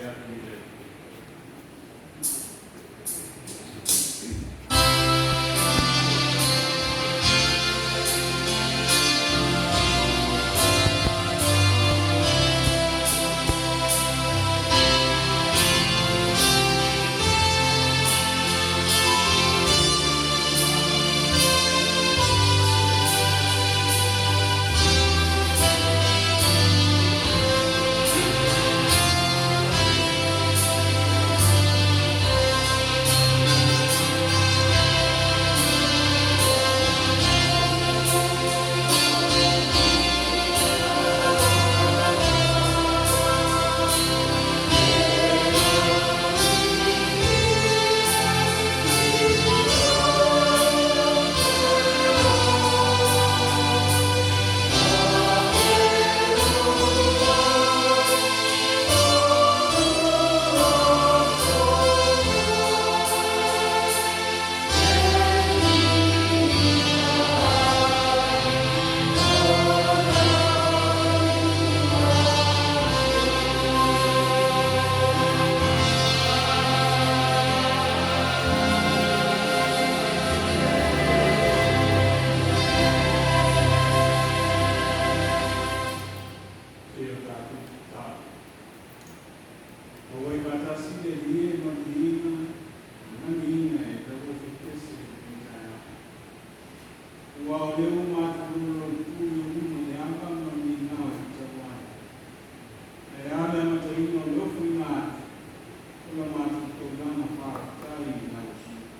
atu i le Atua. Seia o tatou tatalo. Ua faatasi le Alii e manuiina, manuiina e lau fetese i taeao. Ua o lea ua matou lolotu i uma le ava ma le migao e tatau ai. Ae a le amataina o le ofoina atu, o la matou taulaga faafetai i lau Afioga.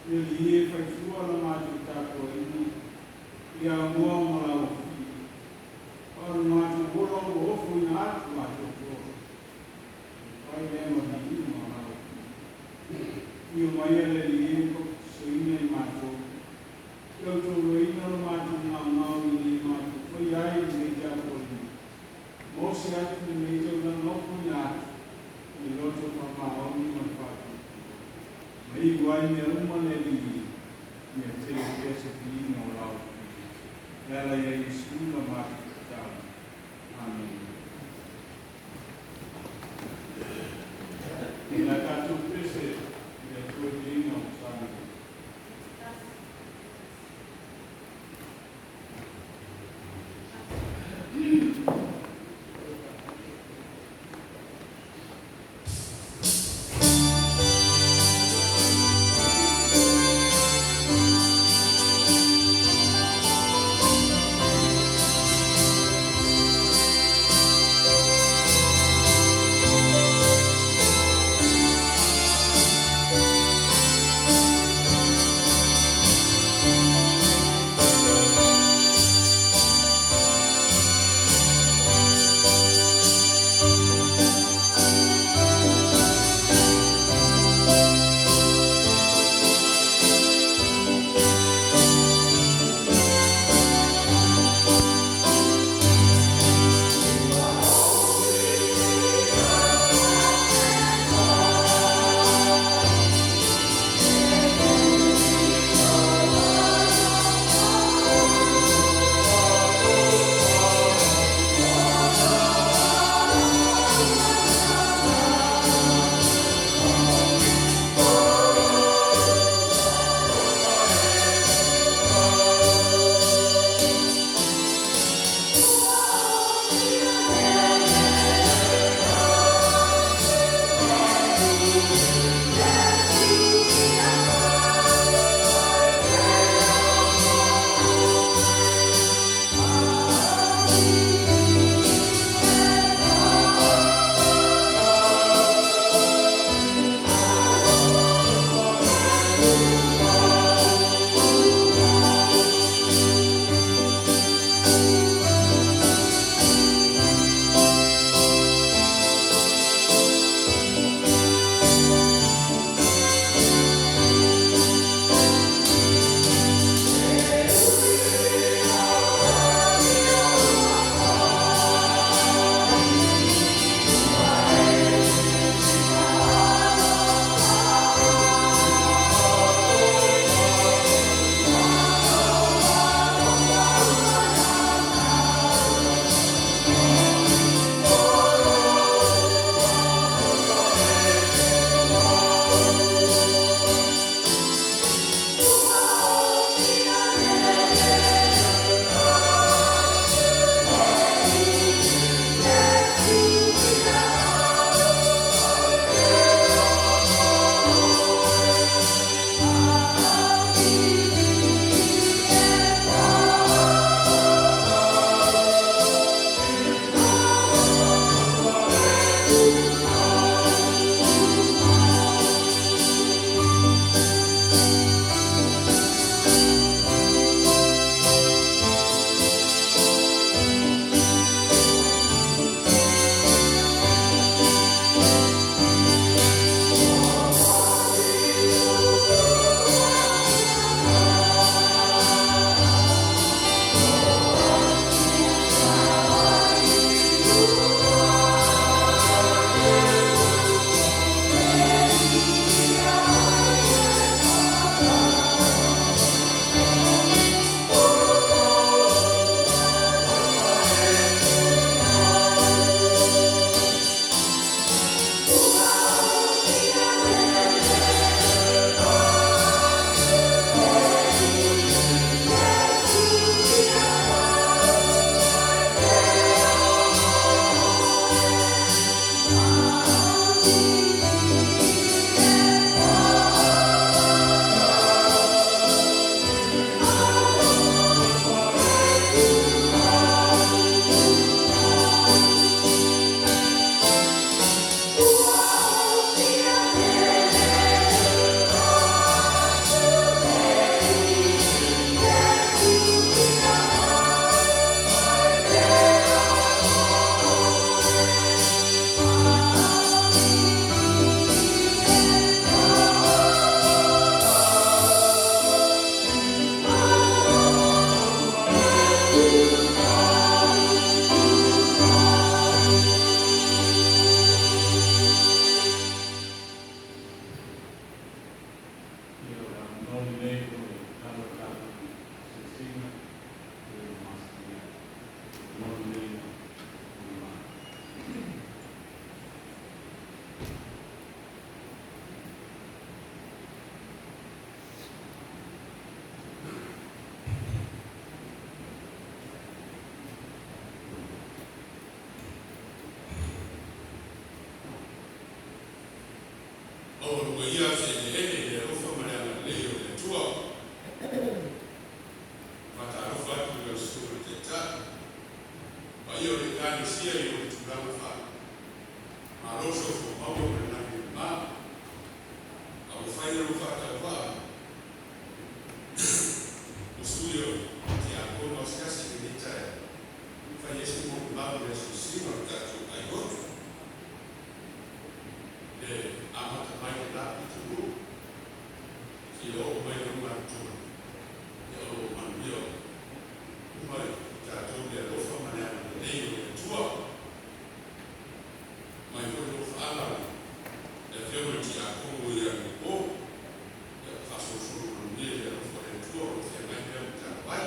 Le Alii e faifua la matou tapuaiga, ia amoa ma lau Afioga. O le matou ola ua ofoina atu atoatoa. Fai lea ma viiga o lau Afioga. Ia mai le Alii e papatisoina i matou. Ia tauloina lo matou maumau ina ia matou fai ai lenei tapuaiga. Mo se atu lenei taulaga ofoina atu, i le loto faamaoni ma le faatuatua. Ma iu ai mea uma le Alii, ia tele pea se viiga o lau Afioga. E ala ia Iesu la matou tatalo. Amen. I la tatou pese i le Atua viiga o sana. Maualuga ia se eleele i le alofa ma le agalelei o le Atua. Faatalofa atu i lau Susuga i le Taitai, paia o le Ekalesia i ona tulaga faalupe, malo le soifua maua ma le lagi e mama. A ua fai lou faatauvaa ma sui o tiakono asiasi i lenei taeao, fai ai se molimau i le asiasiga o le tatou aioi. Le amata mai le la pitonuu seia oo mai le ulugatua, ia o lo o manuia uma i tatou le alofa ma le agalelei o le Atua. Mai foi lo faala le afioga i le tiakono ia Nipo, ia faasolosolo manuia i le alofa o le Atua o lo o feagai pea ma talavai.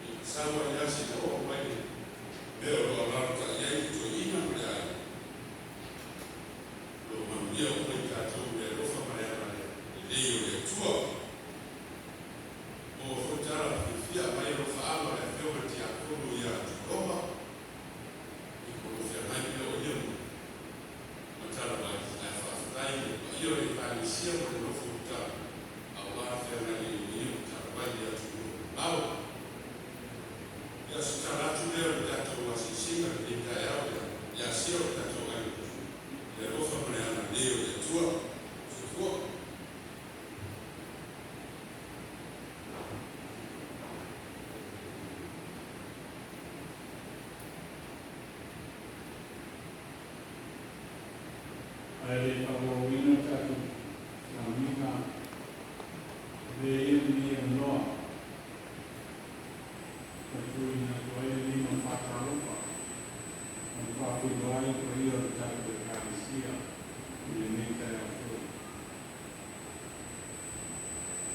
Ia sau ai lava seia oo mai le mea o lo o alaalatai ai le toeaina ma le aiga, o lo o manuia uma i tatou i le alofa ma le agalelei o le Atua. Maua foi tala fiafia mai alofaga o le afioga i le tiakono ia Tualoma, o lo o feagai pea o ia ma talavai, ae faafetai i le paia o le Ekalesia ma le nofo tatalo aua le feagai ai o ia ma talavai i atunuu mamao. Ia, o se tala atu lea o le tatou asiasiga i lenei taeao, le asia o le tatou aiga i le alofa ma le agalelei o le Atua. Soifua. Ae le faaauauina tatou sauniga, avea ia lenei avanoa e tuuina atu ai le lima faatalofa ma le faafeiloai i paia o le tatou Ekalesia i lenei taeao fou.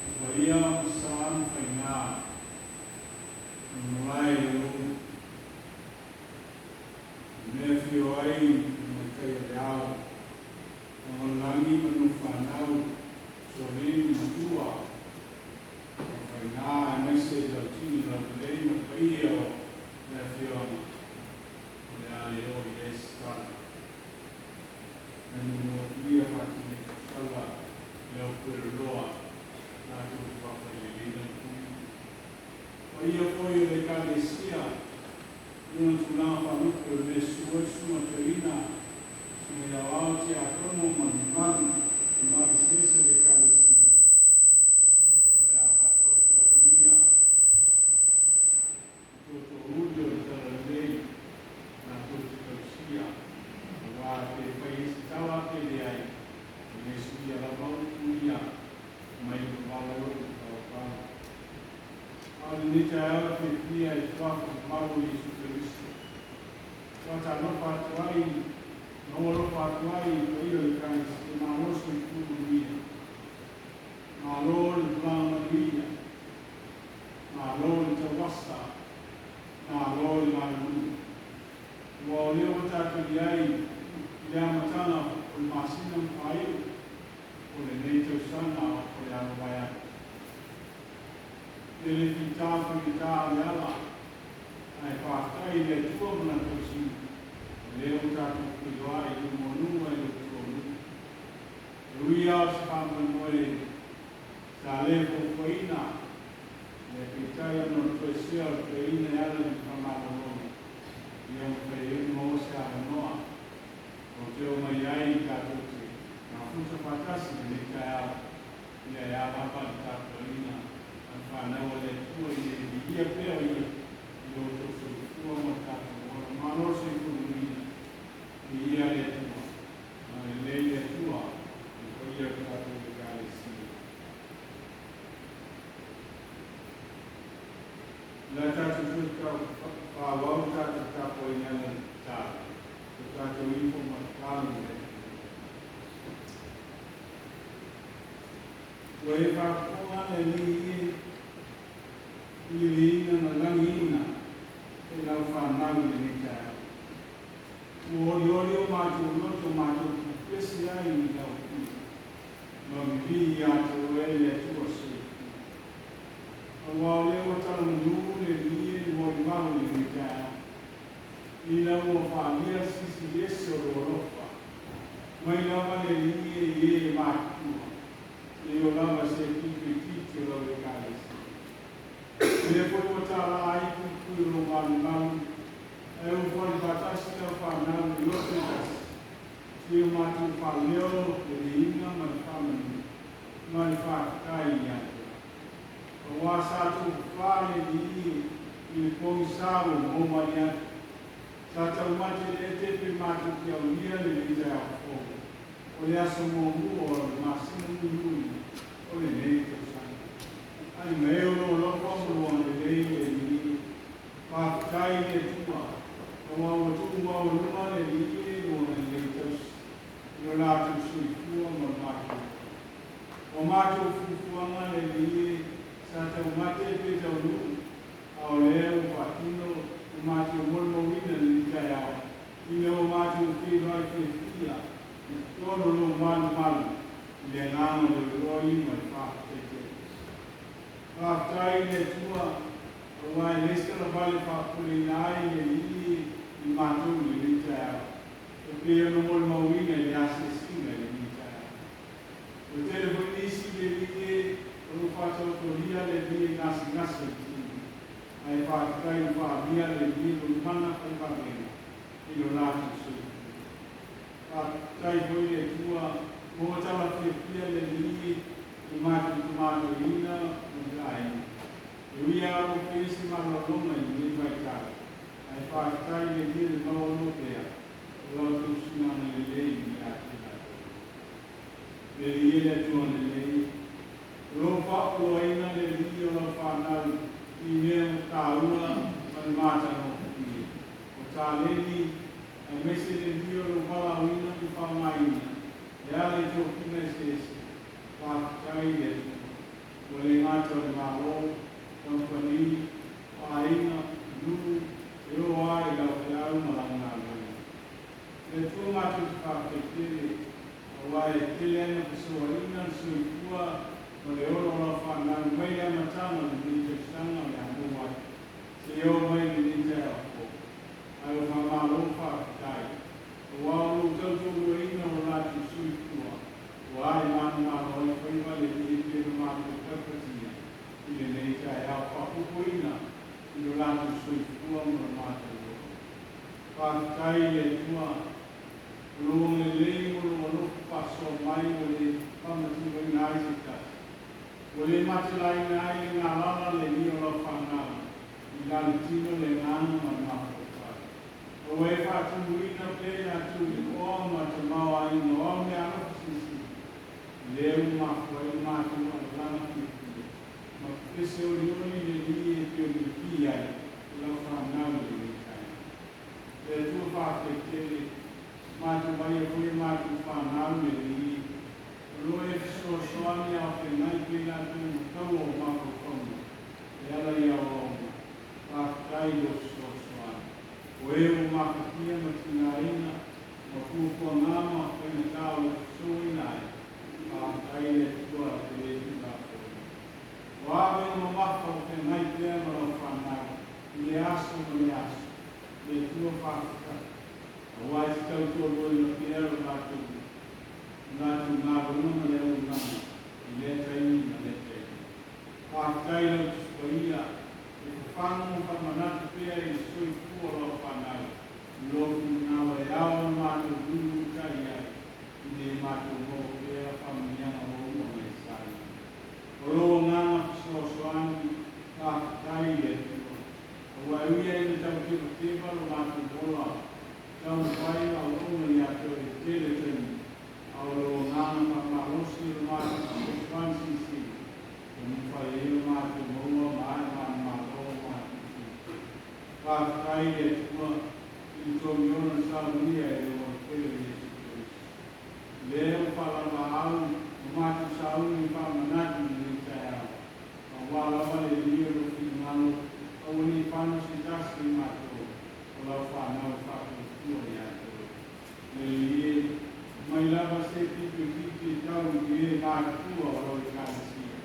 O paia ma sa ma faiga o le malae i le mea e afio ai le matai o le ao, Tamalelagi ma Nuufanau, Usoalii ma Matua, ma Faiga aemaise i Lautini Laulelei ma le paia o le afioaga o le a le oo i ai se tala. Ae nuunuu atu ia faatini tausala i au pueloloa latou te faafaileleina le pule. Paia foi o le Ekalesia i ona tulaga faalupe, o le mea susu ai susuga toeaina, susuga i aoao, tiakono ma le mamalu i mamalu eseese o le Ekalesia. O le a faataoto atu ia tootoouli o le talalelei latou te tausia, aua pe fai ai se tala pe leai, e le suia lava upu ia mai le vava e oo i le paopao. A o lenei taeao e fiafia i le suafa mamalu o Iesu Keriso. Faatalofa atu ai ma ou alofa atu ai i le paia o le Ekalesia. Malo le soifua manuia. Malo le tulaga manuia. Malo le tauasa. Malo le galulue. Ua o lea ua tatou i ai i le amataga o le masina ma faaiu o lenei tausaga o le a mavae atu. E le fita faigata le ala, ae faafetai i le Atua ma Lana tausiga, o lea ua tatou feiloai i luma o luma i le tuanuu. E ui lava o se faamoemoe sa le fuafuaina, le peitai ona o le toesea o le toeaina e ala i le faamalologa, ia mafai ai ona maua se avanoa ou te oo mai ai tatou te mafuta faatasi i lenei taeao. Ia e a lava le tapuaiga a le fanau a le Atua ina ia viia pea o ia i lo outou soifua ma le tatou ola. Malo le soifua manuia, viia le Atua, agalelei le Atua i le paia o le tatou Ekalesia. O le a tatou toe faaauau le tatou tapuaiga e ala i le tatalo, o tatou ifo ma tatalo i le Atua. Ua e faafofoga le Alii e i le viiga na lagiina e lau fanau i lenei taeao. Ua olioli o matou loto matou te pepesi ai i lau pule ma vivii ia te oe le Atua soifua. Aua o lea ua talamanu le Alii e i le molimau i lenei taeao, ina ua faaalia sisi ese o lou alofa mai lava le Alii e i e o lava se pito itiiti o lau Ekalesia. O lea foi ua talā ai puipui o lou malumalu, ae ua fale faatasi lau fanau i le loto e tasi, seia o matou faaleo le viiga ma le faamanu ma le faafetai ia te oe. Aua sa tofafa le Alii i le pogisa ua maua mai ai, sa taumate i le ete pe matou te aulia lenei taeao fou, o le aso muamua o le masina mulimuli o lenei tausaga. Ai mai o lou alofa ma lou agalelei le Alii. Faafetai i le Atua, aua ua tuu maualuga le Alii i lou agalelei tausi i lo latou soifua ma lo matou ola. O matou fuafuaga le Alii sa taumate pe taunuu, a o lea ua faatino ma matou molimauina i lenei taeao, ina ua matou feiloai fiafia i totonu o lou malumalu i le agaga o le oioi ma le faafetai tele. Faafetai i le Atua, aua e leai se talavale e faapopoleina ai le Alii i matou i lenei taeao, e pei ona molimauina i le asiasiga i lenei taeao. Ua tele foi nisi le Alii e o lo o faataotolia le Alii e gasegase i le tino, ae faafetai ua faaalia le Alii lona mana faivavega i lo latou soifua. Faafetai foi i le Atua mo tala fiafia le Alii i matou tama toeaina ma le aiga. E ui lava o lo o faia se malologa i lenei vaitau, ae faafetai i le Alii le maua pea o la outou susuga lelei ia te latou. Le Alii e le Atua lelei, o lou faaopoloaina le Alii o lau fanau i mea taua ma le matagofie. O taleni, aemaise le Alii o lou valaauina ma faaaogaina e ala i tofiga eseese. Faafetai i le Atua. Ua le gata o le Malo, kamupani, o aiga, nuu, e oo lava i lau feau ma lau galuega. Le Atua matou te faafetai tele, aua e tele ai na fesoaina le soifua ma le ola o lau fanau mai le amataga o lenei tausaga o le a maua atu, seia oo mai i lenei taeao fou. Ae ua faamalo faafetai, aua o lou tautoaluaina o lo latou soifua, ua ae manumalo ai faiva le Alii e pei ona matou tapatia i lenei taeao faaopoopoina i lo latou soifua ma lo matou ola. Faafetai i le Atua, o lou agalelei ma lou alofa faasoa mai ua le faamativaina ai se tasi, ua le matelaina ai le galala le Alii o lau fanau i la le tino le agaga ma le mafaufau. Aua e faatumuina pea i latou i le oa ma tamaoaiga o ao meaalofa silisili, lea ua mafua ai le matou alalaga fiafia ma pepese olioli i le Alii e pei ona lipii ai i lau fanau i lenei taeao. Le Atua faafetai tele, matou vaaia foi a matou fanau le Alii, o lo o e fesoasoani a o feagai pea i latou ma taua o mafaufauga e ala i aoaoga. Faafetai i lou fesoasoani. O e ua mafatia ma tigaina ma fuafuaga ma faigata o le fesoaina ai. Faafetai i le Atua e le tuulafoaina. O a avega mamafa o feagai pea ma lau fanau i le aso ma le aso, le Atua faafetai, aua e te tautoaluaina pea lo latou galuega ma le auaunaga i lea taimi ma lea taimi. Faafetai i lau Tusi Paia e fafaga ma faamanatu pea i le soifua o lau fanau i lou finagalo e ao ona matou mulimulitai ai ina ia matou maua pea faamanuiaga ua uma ona e saunoa. O lou agaga fesoasoani, faafetai i le Atua, aua e ui lava ina tautevateva lo matou ola, taumafai ma auauna ia te oe i le tele o taimi, a o lou agaga faamalosi o le matou fesoasoani silisili ua mafai ai ona matou maua ma ae manumalo o matou tiute. Faafetai i le Atua i le tomiona na saunia e lou Alofele o Iesu Keriso. Lea ua faalavaau ma matou sauni faamanatu i lenei taeao, aua lava le Alii o lou finagalo, aua ne i pano se tasi o matou o lau fanau e faatuatua ia te oe. Le Alii e, mai lava se pito itiiti e tau i e matutua o lau Ekalesia,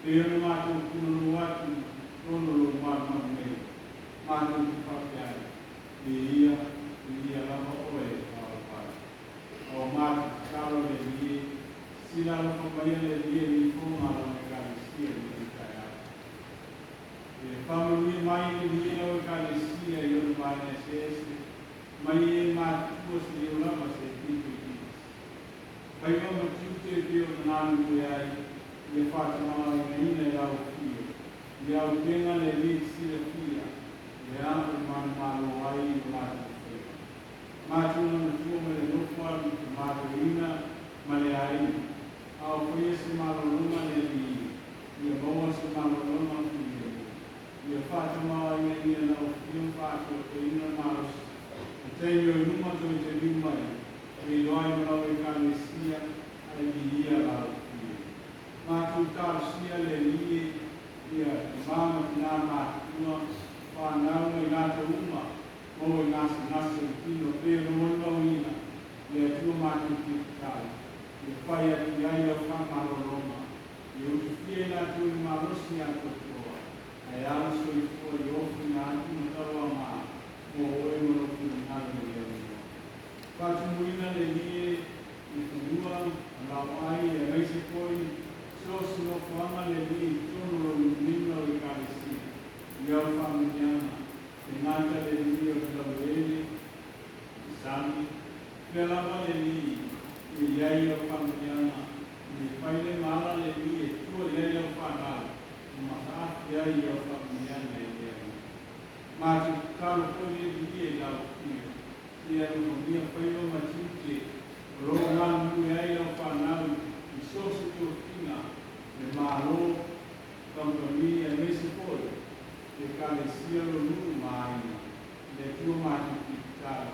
pei ona matou punonou atu i totonu o lou malumalu nei, matou te faapea ai, Viia, viia lava oe e faalapai. A o matou tatalo le Alii e, silasila alofa maia le Alii e vaega eseese, mai e matutua seia lava se pito itiiti. Faiva ma tiute e pei ona galulue ai, ia faatamaoaigaina e lau Afio, i le autega le Alii e te silafia, lea e manumalo ai i o matou faiva. Matou manatua ma le alofa i tama toeaina ma le aiga, a o faia se malologa le Alii, ia maua se malologa filemu. Ia faatamaoaiga ia lau Afio ma faatoatoaina le malosi, i taimi o i luma toe taliu mai, feiloai ma lau Ekalesia, ae viia lau Afio. Matou talosia le Alii ia tama ma tina matutua, fanau ma i latou uma maua i gasegase o le tino e pei ona molimauina le Atua matou te tatalo, ia fai atu i ai lau faamalologa, ia utufia i latou i le malosi atoatoa, ae alo soifua i ofiga atu ma tauaga mo oe ma lou finagalo i le atunuu. Faatumuina le Alii i fanua ma laoai aemaise foi so o se nofoaga le Alii i totonu o lou lima o Ekalesia i au faamanuiaga, e gata le Alii o le laueleele, le sami, fea lava le Alii e i ai au faamanuiaga, ina ia fai le ma ala le Alii e tua i ai au fanau ma mataafi ai i au faamanuiaga i le Alii. Matou tatalo foi le Alii e lau Afio, se i alofagia faiva ma tiute o lo o galulue ai lau fanau i so o se tofiga, le Malo, kamupani aemaise foi Ekalesia, lo nuu ma aiga. Le Atua matou te tatalo,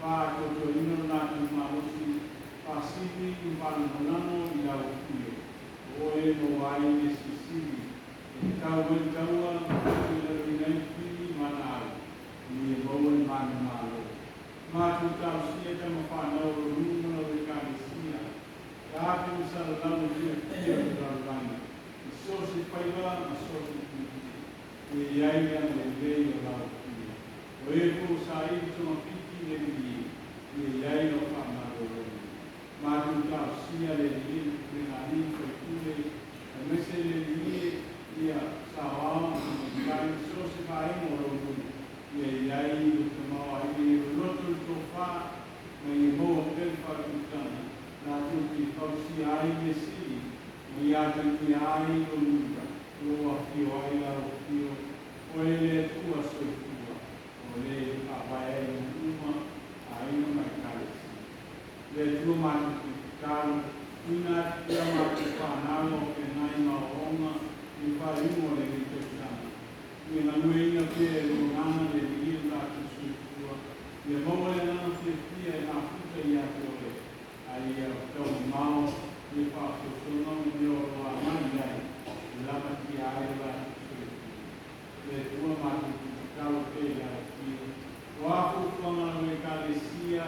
faaatoatoaina lo latou malosi faasili ma faalagolago i lau Afio, o oe e maua ai mea silisili e tatau ai le taua ma faatoilaloina ai pili ma laau, ina ia maua le manumalo. Matou talosia tama fanau o lo nuu ma lau Ekalesia, taape ma salalau le fiafia o le lalolagi i so o se faiva ma so o se tiute, ia i ai le agalelei o lau Afio. O e foi ua saili togafiti i le Alii, ia i ai lau faamalologa. Matou talosia le Alii le Pulega a alii ma faipule, aemaise le Alii ia saoao ma tamaitai ma so o se vaega o lou nuu, ia i ai le tamaoaiga, ia loloto le tofa ma ia maua pea le faautautaga latou te fausia ai mea sili ma ia atagia ai lou nuu o lo o afio ai lau Afio, o e le Atua soifua, o le e faavae ai nuu uma, aiga ma Ekalesia. Le Atua matou te tatalo, tuuina atu pea matou fanau ao feagai ma aoaoga i le faaiuga o lenei tausaga. Ia galueaiina pea e lou Agaga le Alii lo tatou soifua, ia maua le agaga fiafia e mafuta ia te oe, a ia taumamao le faaosoosoga ma mea o lo o agai i ai e lamatia ai lo latou soifua. Le Atua matou te tatalo pea i lau Afio, o a fuafuaga a lau Ekalesia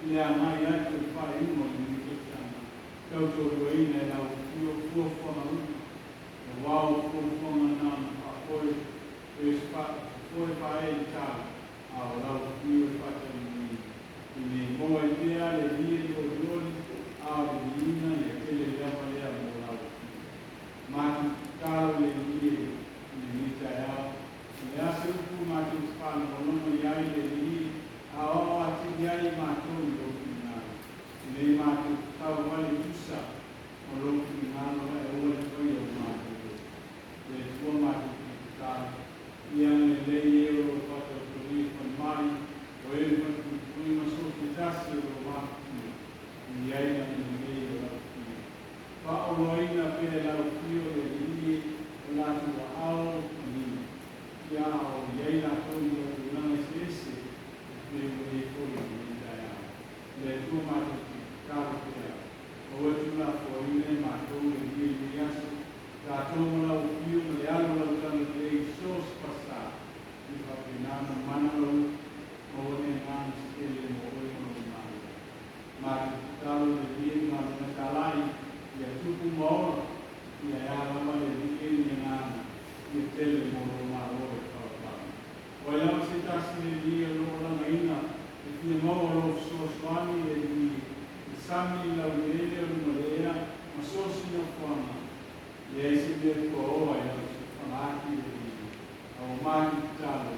i le agai atu i le faaiuga o lenei tausaga, tautoaluaina e lau Afio fuafuaga uma, aua o fuafuaga na ona faafoe foe faaee i tala, a o lau Afio e faataunuuina. Ina ia maua ai pea le Alii le olioli, a o le viiga ia tele lava lea mo lau Afio. Matou tatalo le Alii e i lenei taeao, o le a se upu matou te faalogologo i ai le Alii a aoao atili ai i matou i lou finagalo, ina ia matou tatau vale tusa ma lou finagalo ae aua le faia o matou loto. Le Atua matou te tatalo, ia agalelei e o lo o faatautolia i falemai, o e le falepuipui ma so o se tasi o lo o mafatiua, ia i ai le agalelei o lau Afio. Faaoloaina pea e lau Afio le Alii o latou aao ma lima, ia a o i ai latou i auaunaga eseese e pei ua i ai foi i lenei taeao. Le Atua matou te tatalo pea, aua e tuulafoaiina e matou le Alii i lenei aso, tatou ma lau Afio ma le alo o lau talalelei i so o se pasa, ia faapena ona mana lau upu, maua le agaga se tele mo oe ma lou Malo. Matou tatalo le Alii i le galuega talai, ia tupu ma ola, ia e a lava le Alii e ni agaga, ia tele mo lou Malo e palapala. O ai lava se tasi le Alii o lo o lagaina e fia maua lou fesoasoani le Alii i sami i laueleele o luma le ea ma so o se nofoaga, leai se mea tuaoa i lau fagaati le Alii. A ua matou tatalo,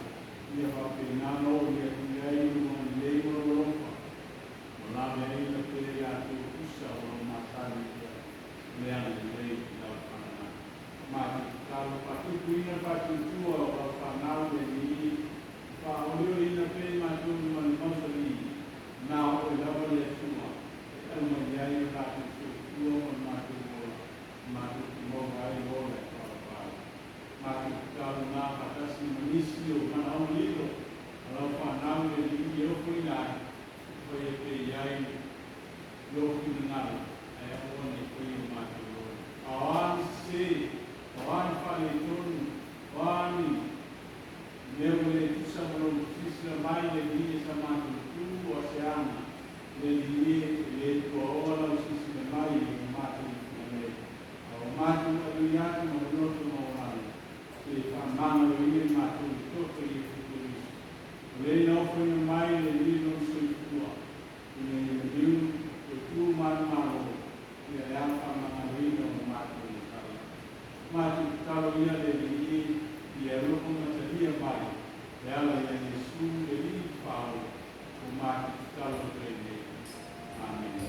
Ia faapena ona oo atu i ai lou agalelei ma lou alofa, ma laveaiina pea i latou e tusa o lau masani pea le agalelei i lau fanau. Matou tatalo, faatupuina le faatuatua o lau fanau le Alii, faaolioliina pea i matou ma le mausali, na o oe lava le Atua e aumai ai lo tatou soifua ma le matou ola, matou te maua ai le ola e faavavau. Matou tatalo na faatasi ma nisi o manaoga lilo a lau fanau le Alii e ofoina ai, faia pea i ai lou finagalo, ae aua ne i faia o matou lola. A o a ni sesē, o a ni faaletonu, o a ni mea ua le tusa ma lou silasila mai le Alii e sa matou tu o se aga, le Alii e, e le tuaoa lau silasila mai i o matou ifua nei. A o matou alui atu ma le loto maualalo, se faamagaloina i matou i le toto o Iesu Keriso. O le na ofoina mai le Alii lona soifua, ina ia maliu toe tu manumalo, ia le a faamagaloina o matou matau. Matou tatalo ia le Alii e, ia alofa matalia mai e ala ia Iesu le Alii Faaola, ua matou tatalo atu ai nei. Amene.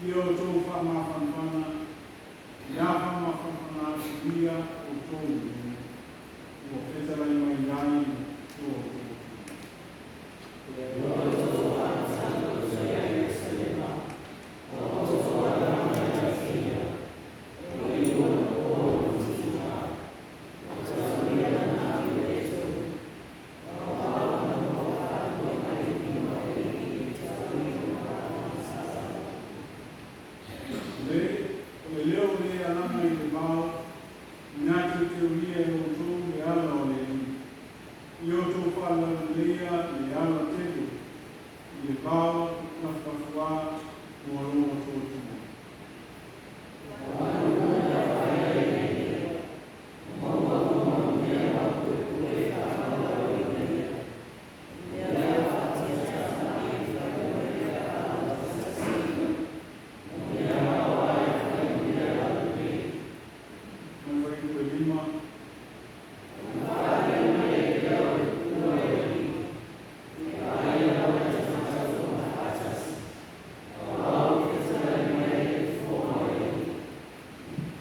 Ia outou faamafanafana ia faamafanafana atulia outou ua fetalai mai ai lo outou. Le leo le alama i le vao, ina te teulia e outou le ala o le Alii. I outou faalaleleia le ala tele i le vao lafulafuā ua lo atoatua. Mai fuaiupu 5.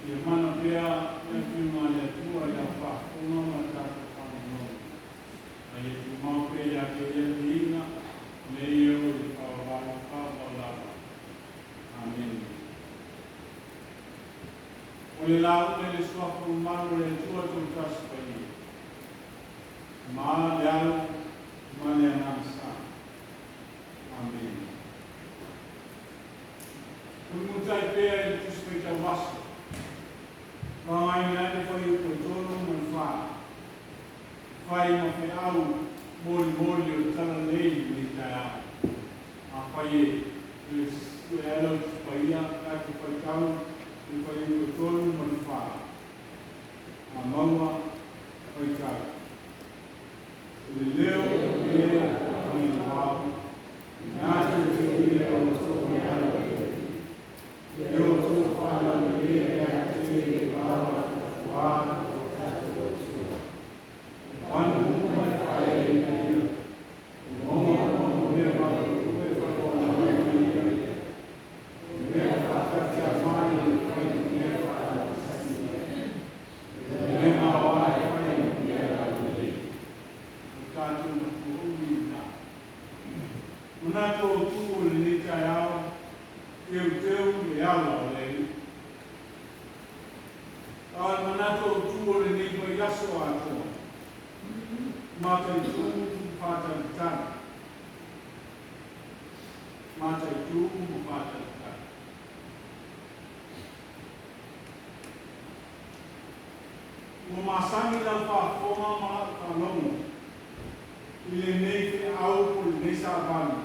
Ia mana pea le Afioga a le Atua ia faafofoga ma le tatou faalogologo. A ia tumau pea ia te ia le viiga, nei e oo i le faavavau lava. Amene. O le lauga i le suafa mamalu o le Atua Tolutasi Paia, Ma le Alo ma le Agaga Sa. Amene. Mulimutai pea i le Tusi Faitau Aso, faaaogaina ai le fuaiupu 3 ma le 4, fai ma feau molimoli o le talalelei i lenei taeao. Afai e le ai lau Tusi Paia, tatou faitau i le fuaiupu 3 ma le 4. A maua, faitau. O le leo lea i le vao, ina te teulia e outou le ala o le Alii. Ia outou faalaleleia ia te le vao lafulafuā o tatou Atua. Manu uma e faaeleina ia, o mauga uma ma mea mapuepue e faatoaga mai ia, o mea faataatia mai e fai ma mea faalautasia, o mea maoae e fai ma mea laulelei. O tatou matuaumi lena. Manatu autu o lenei taeao, teuteu le ala o le Alii. A o le manatu autu o lenei vaiaso atoa, mataitu ma faatalitali. Mataitu ma faatalitali. Ua masani lau faafofoga ma lau faalogo i lenei feau po o lenei savali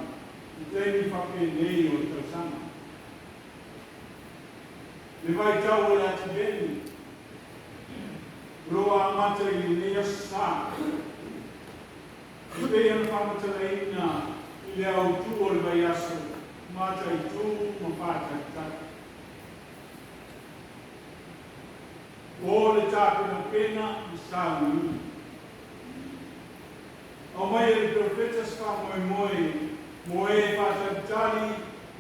i taimi faapenei o le tausaga. Le vaitau o le Ativeni o lo o amata i lenei aso Sa, e pei ona faamatalaina i le autu o le vaiaso, mataitu ma faatalitali. O le tapenapena ma sauliuli. Aumai e le perofeta se faamoemoe mo e faatalitali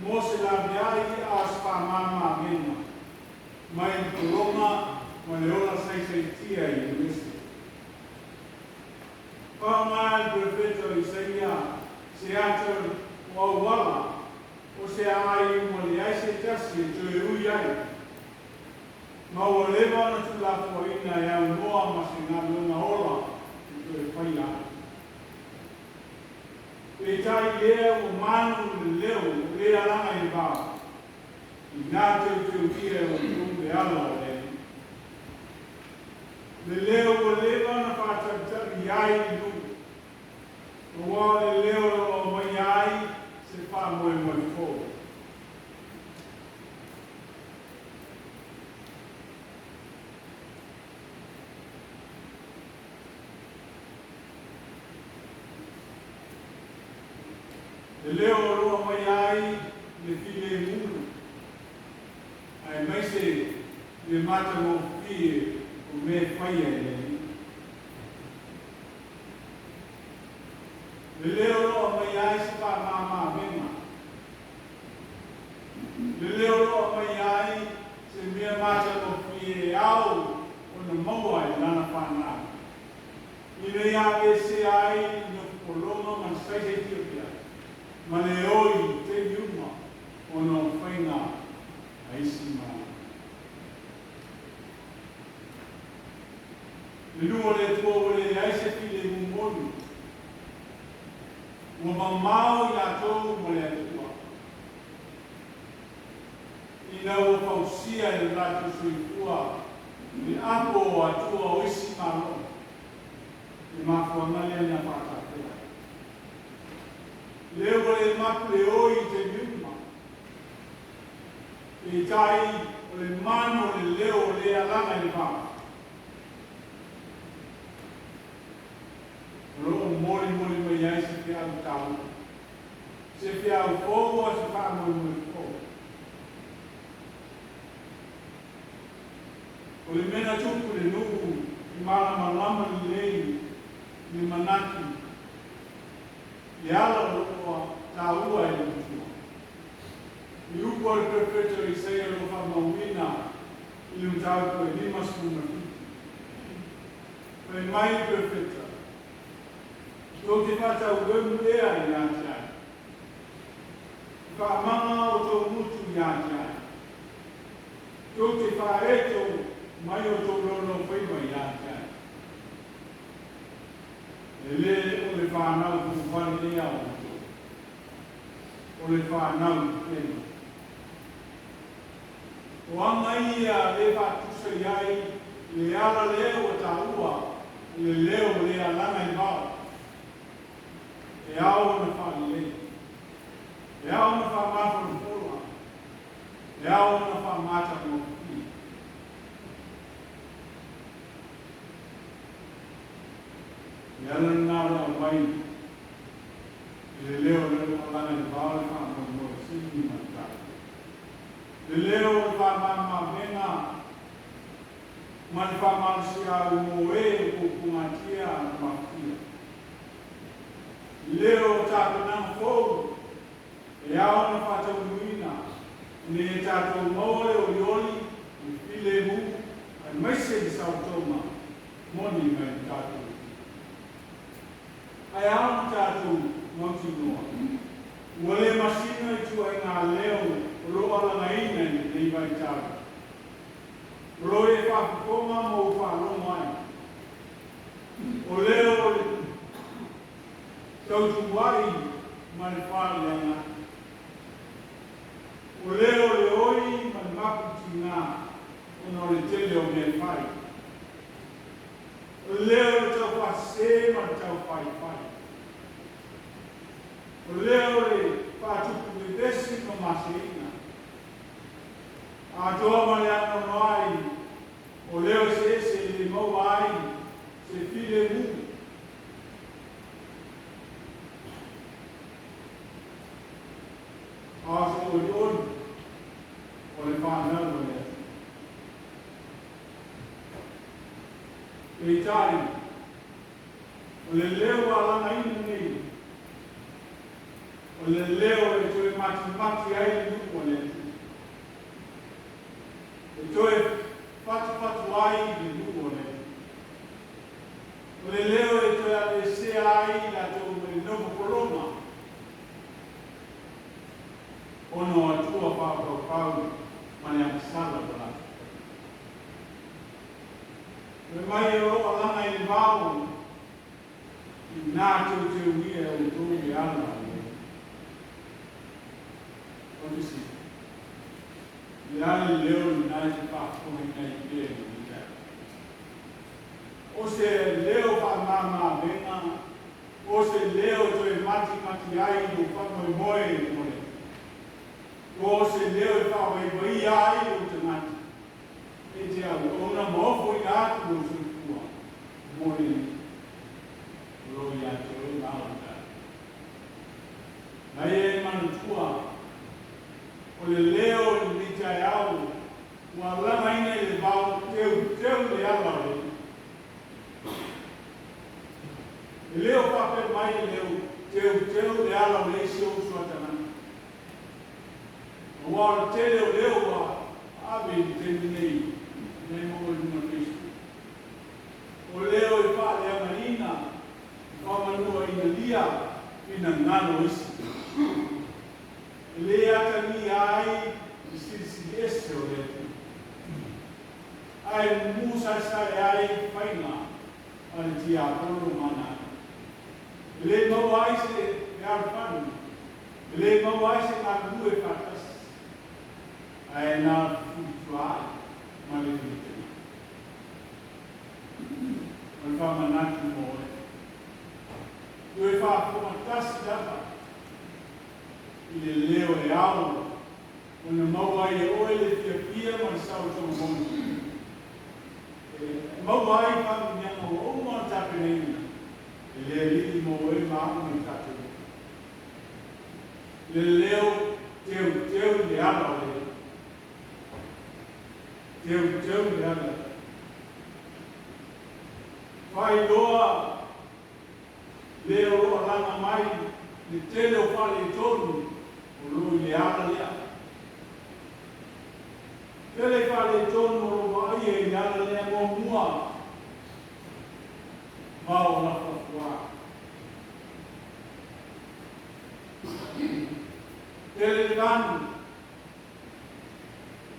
mo se laveai a o se faamama-avega mai le pologa ma le ola saisaitia i le vese. Faaaoga e le perofeta o Isaia se ata o auala o se aai ua leai se tasi e toe ui ai, ma ua leva ona tuulafoaiina e aunoa ma se galuega ola e toe faia ai. Peitai lea ua manu le leo o le alaga i le vao, ina teuteulia e outou le ala o le Alii. Le leo ua leva ona faatalitali ai i nuu, aua o le leo o lo o aumaia ai se faamoemoe fou. Le leo o lo o aumaia ai le filemu, aemaise le matagofie o mea e faia e le Alii. Le leo o lo o aumaia ai se faamama-avega. Le leo Le nuu o le Atua ua leai se filemu moni, ua mamao i latou ma le Atua, ina ua fausia e lo latou soifua le apo o atua o isi malo. Le mafuaaga lea na faatapea ai. Lea ua le mapu le oi i taimi uma. Peitai o le manu o le leo o le alaga i le vao. O lo o molimoli mai ai se feau taua, se feau fou o se faamoemoe fou. O le mea na tupu i le nuu i malamalama lelei le manatu le ala o lo o taua e le Matua. I upu a le perofeta o Isaia o lo o faamauina i le mataupu e 57. Fai mai le perofeta, tou te faatauemu ea ia te ai, i faamaga o tou gutu ia te ai, tou te faaeto mai o tou laulaufaiva ia te ai. E lē o le fanau puguvale ea outou, o le fanau pupena. O aga ia le faatusa i ai le ala lea ua taua le leo o le alaga i vao. E ao ona faalelei, e ao ona faamafolafola, e ao ona faamatagofie. Le ala lena o le aumai i le leo o le alaga i vao le faamoemoe sili ma le tatou. Le leo o le faamamavega ma le faamalosiau mo e o pupugatia ma mafutia. Leo o tapenaga fou e ao ona faataunuuina ina ia tatou maua le olioli, le filemu, aemaise le saolotoga moni mai le tatou Atua. Ae ao ona tatou mautinoa, ua le masina ituaiga leo o lo o alagaina i lenei vaitau. O lo o e faafofoga ma ou faalogo ai. O leo o le tautuai ma le faaleaga. O leo o le oi ma le maputigā ona o le tele o mea e fai. O leo o le taufaasese ma le taufaifai. O leo o le faatupu vevesi ma maseina. Atoa ma le anoanoai o leo eseese e le maua ai se filemu. A o se olioli o le fanau a le Atua. Peitai, o le leo ua alagaina nei, o le leo e toe matimati ai le nuu a le Atua. E toe fatufatu ai le nuu o le Atua. O le leo e toe aveesea ai latou mai le nofo pologa ona o atua faapaupau ma le agasala o latou. Fai mai o lo o alaga i le vao ina teuteugia e outou le ala o le O le fesili, o le a le leo lena e te faafofogaina ai pea i lenei taeao? O se leo faamama-avega, o se leo e toe matimati ai lou faamoemoe mo le Atua, o se leo e faavaivaia ai lou tagata e te auauna ma ofoina atu lou soifua mo le Alii. O lo o ia te oe la o le taeao. Ae e manatua, o le leo i lenei taeao ua alagaina i le vao teuteu le ala o le Alii. E le o faapea mai le leo teuteu le ala o le isi ou uso a tagata. Aua o le tele o leo ua ave i le taimi nei nei maua i luga o le Facebook. O leo e faaleagaina, faamanuainalia finagalo o isi. E le atagia ai le silisili ese o le Atua. Ae mumu saesae ai faiga a le tiakono ma na. E le maua ai se fealofani, e le maua ai se galulue faatasi, ae na o le fefulituaai ma le filitega. O le faamanatu mo oe. Toe faafofoga tasi lava i le leo e ao ona maua ai e oe le fiafia ma le saolotoga moni e maua ai faamanuiaga ua uma ona tapenaina e le Alii mo oe ma a'u ma i tatou. Le leo teuteu i le ala o le Alii. Teuteu i le ala. Faailoa le o lo o alaga mai le tele o faaletonu o lo o i le ala lea. Tele faaletonu o lo o vaaia i le ala lea muamua ma o lafuafuā. Tele le vanu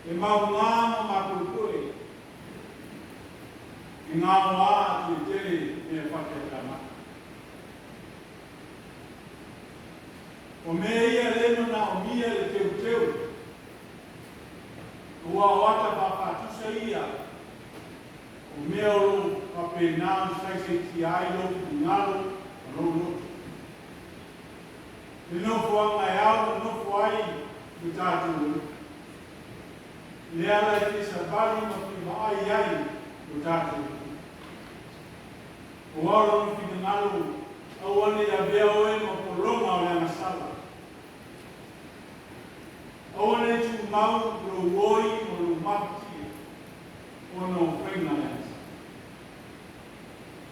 e maugā ma mapuepue e gaoā atu e tele mea faateateamata. O mea ia lea e manaomia le teuteu, aua o ata faafaatusa ia o mea o lo o faapena ona saisaitia ai lou finagalo ma lou loto. Le nofoaga e ao ona nofo ai lo tatou Alii. Le ala e fia savali ma fia vaai ai lo tatou Alii. Aua o lona finagalo, aua ne i avea oe ma pologa o le agasala. Aua ne i tumau lou oi ma lou mafatia ona o faiga le agasala.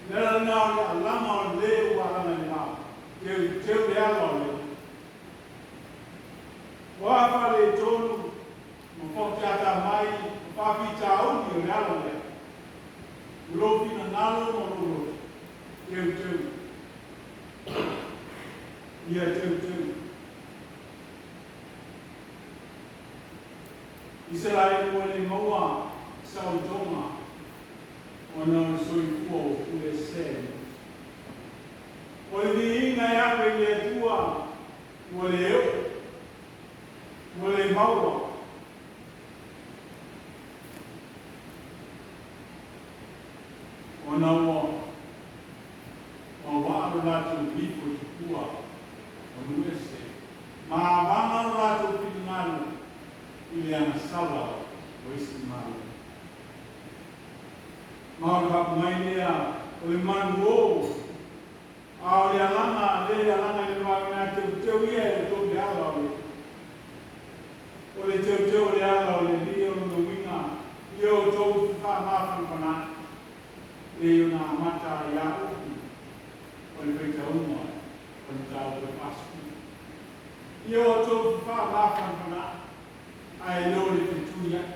Le ala lena o le alaga o le ua alaga i le vao, teuteu le ala o le Alii. O a faaletonu ma faateatea mai ma faafitauli o le ala lea, o lou finagalo ma lou loto, teuteu. Ia teuteu. Isaraelu ua le maua saolotoga ona o le soifua ua puleesea e Mose. O le viiga e ave i le Atua ua le oo, ua le maua. Ona ua maoaa lo latou nifo i tupua o nuu ese, ma avaga lo latou finagalo i le agasala o isi Malo. Ma o le faapu mai lea o le manu o, a o le alaga lea e alaga i le vave na teuteu ia e outou le ala o le O le teuteu o le ala o le Alii o lona uiga, ia outou faamafanafana'i, pei ona amata ai a upu o le faitauga o le mataupu e 40. Ia outou faamafanafana'i, ae le o le fetuia'i,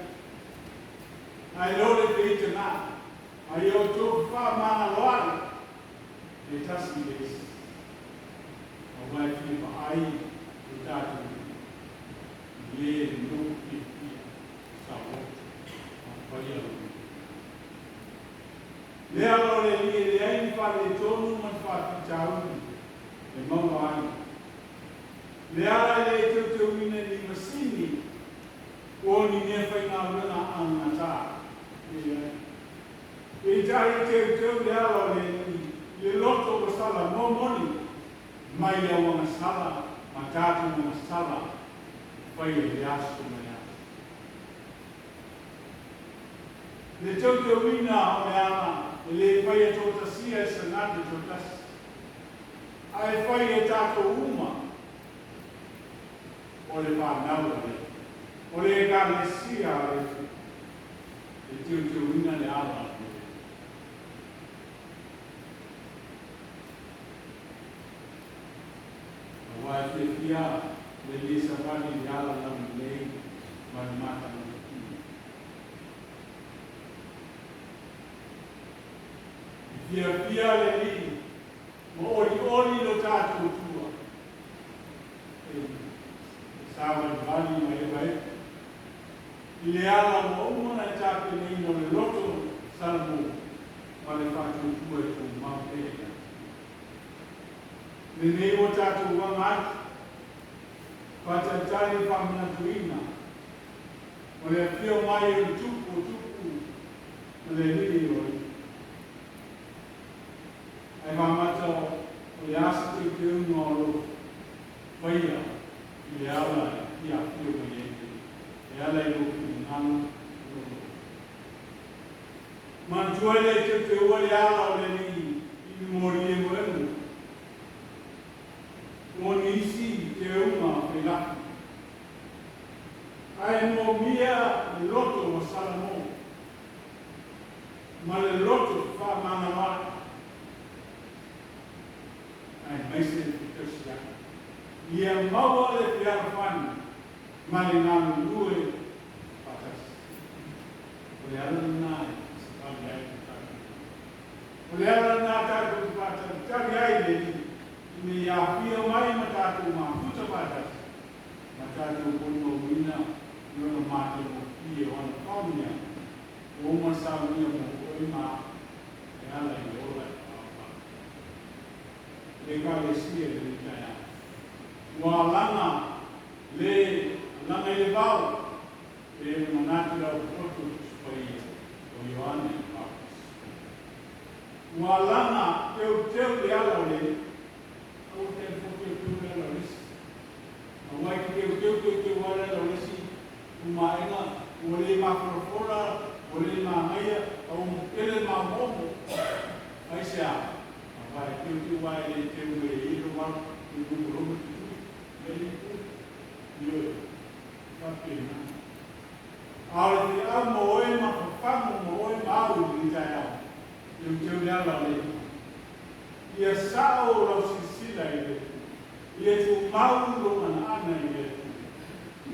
ae le o le feitaga'i, a ia outou faamagaloa'i le tasi i le isi. Aua e fia vaai lo tatou Alii i le nofo fiafia saoloto ma faia lona finagalo. Le ala o le Alii e leai ni faaletonu ma ni faafitauli e maua ai. Le ala e le teuteuina i ni masini po o ni mea faigaluega augata. E leai. Peitai e teuteu le ala o le Alii i le loto ua sala momoli mai le auagasala ma tatou agasala e faia i le aso ma le aso. Le teuteuina o le ala e le faia toatasia e se tagata toatasi, ae fai e tatou uma o le fanau a le Atua, o le Ekalesia a le Atua, e teuteuina le ala o le Alii. Aua e fiafia le Alii e savali i le ala laulelei ma le matagofie. E fiafia le Alii ma olioli lo tatou Atua e savalivali ma evaeva i le ala ua uma ona e tapenaina o le loto Salamo ma le faatuatua e Lenei ua tatou aga atu, faatalitali le faamanatuina o le afio mai o le Tupu o Tupu ma le Alii o Alii. Ae faamata o le a se teuteuga o lo o faia i le ala e fia afio mai ai le e ala i lou finagalo ma lou loto. Manatua e le teuteua le ala o le Alii i ni moli emoemo, mo nisi teuga failaki. Ae moomia le loto o Salamo ma le loto fefaamagaloa'i, aemaise le fetausia'i. Ia maua le fealofani ma le galulue faatasi. O le ala lena e savali ai le tatou O le ala lena tatou te faatalitali ai i le Alii, ina ia afio mai ma tatou mafuta faatasi, ma tatou molimauina i ona matagofie o ana faamanuiaga ua uma ona saunia mo oe ma au e ala i le ola e paopao. Le Ekalesia i lenei taeao, ua alaga le alaga i le vao e pei ona manatu le Apopoto Tusi Paia o Ioane Paopisi. Ua alaga teuteu le ala o le Alii, aua te alu fua teuteu le ala o le isi. Aua e te teuteu teuteu lava le ala o le isi tumuaega, ua le mafolafola, ua le manaia, a ua tele le maomoomo. Aisea? Aua e teuteu lava e le teu mai ai lou alo i lomoloma te tui, le alii pule. Ioe, e faapena. A o le feau mo oe ma fafagu mo oe ma au i lenei taeao, teuteu le ala o le Alii. Ia sao lau silasila i le Atua. Ia tumau lou anaana i le Atua.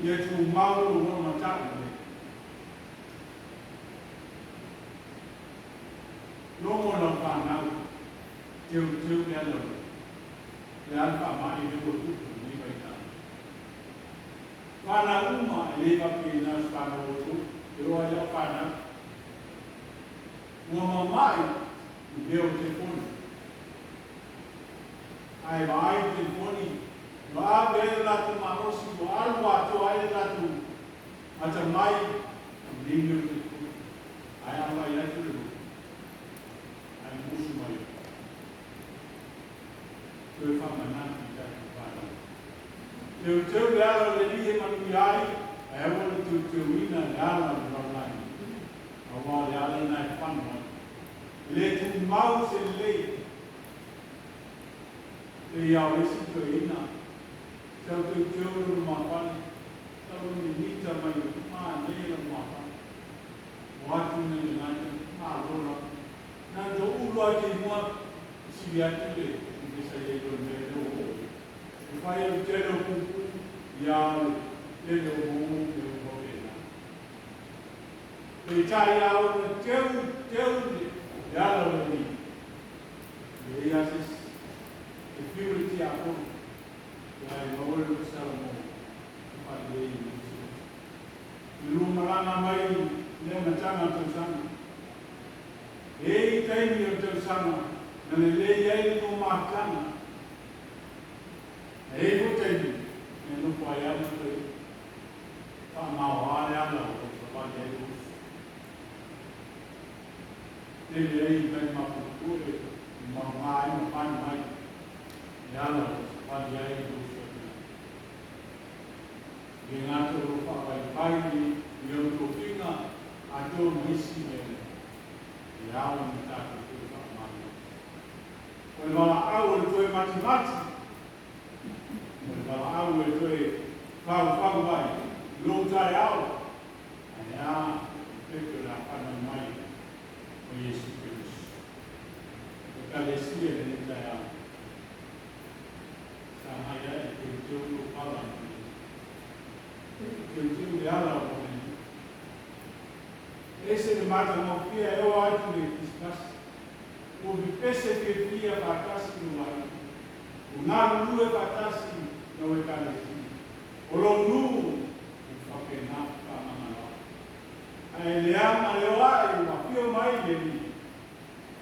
Ia tumau lou olomatau i le Atua. Logo lau fanau, teuteu le ala o le Atua. O le a le faamai lea ua tupu i lenei vaitau? Fanau uma e le faapena se fanau a outou, e oo lava i au fanau. Ua mamai i mea o telefoni. Ae vaai i telefoni, ua ave ai lo latou malosi, ua alu atoa ai le latou atamai i nei mea o telefoni. Ae a fai atu le loto, ae musu mai ai. Toe faamanatu i tatou fanau. Teuteu le ala o le Alii e manuia ai, ae aua le teuteuina le ala o le lalolagi. Aua o le ala lena e fano ai. E le tumau se lelei. Pei lava o le isi toeaina, sau teuteu lona lumafale, sau le mimita mai o manaia lau lumafale. O atu nei lena taimi, malo lava. Na ona tou ulu lava i te imua, sili atu le mea sa i ai i le mea lea ua oo i ai. E fai ai le tele o pupuu, ia o le tele o mou mea uma faapena. Peitai a ona teu teu le ala o le Alii, e leai lava se isi e fiu le tiakono ae maua le loto Salamo e faalelei i le uso. I le lua malaga mai i le amataga o le tausaga, e i ai taimi o le tausaga na lelei ai le lua mafutaga, ae i ai foi taimi na nofo ai lava ma toe faamaoa le ala o lo o savali ai lou uso. Tele ai nai mapulupue i maoga ai ma pani mai le ala o lo o savali ai lou uso atu nei. E le gata o lo o faavaipai i ona tofiga atoa ma isi mea lelei, e ao ona tatou toe faamalo. O le valaau o le toe matimati, o le valaau e toe faufau ai lou taeao, ae a le pepe o le a fanau mai o Iesu Keriso. Ekalesia i lenei taeao, sagai ae e teuteu lou ala o le teuteu le ala o le Alii. E ese le matagofie e oo atu i le Kerisimasi, ua pepese fiafia faatasi lou aiga, ua galulue faatasi lau Ekalesia, o lou nuu ua faapena fefaamagaloa'i. Ae leaga le o ae ua afio mai le Alii,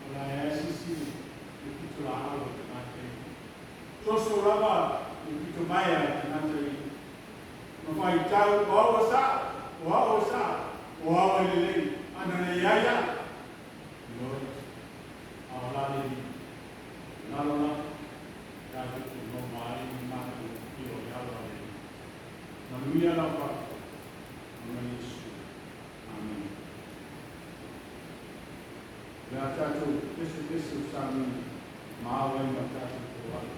o la e asisi le pitolaau a le tagata ia. mai a le tagata ia. Ma faitau, o au e sa'o, o au e sa'o, o au e lelei, ana le iai a'u. Ioe, a o la le alii? O lalo la, tatou te maua ai ni matagofie o le alo a le Alii. Manuia lau faafofoga. Ona Iesu. Amene. O le a tatou pesepese o sami ma ao ai ma tatou foai.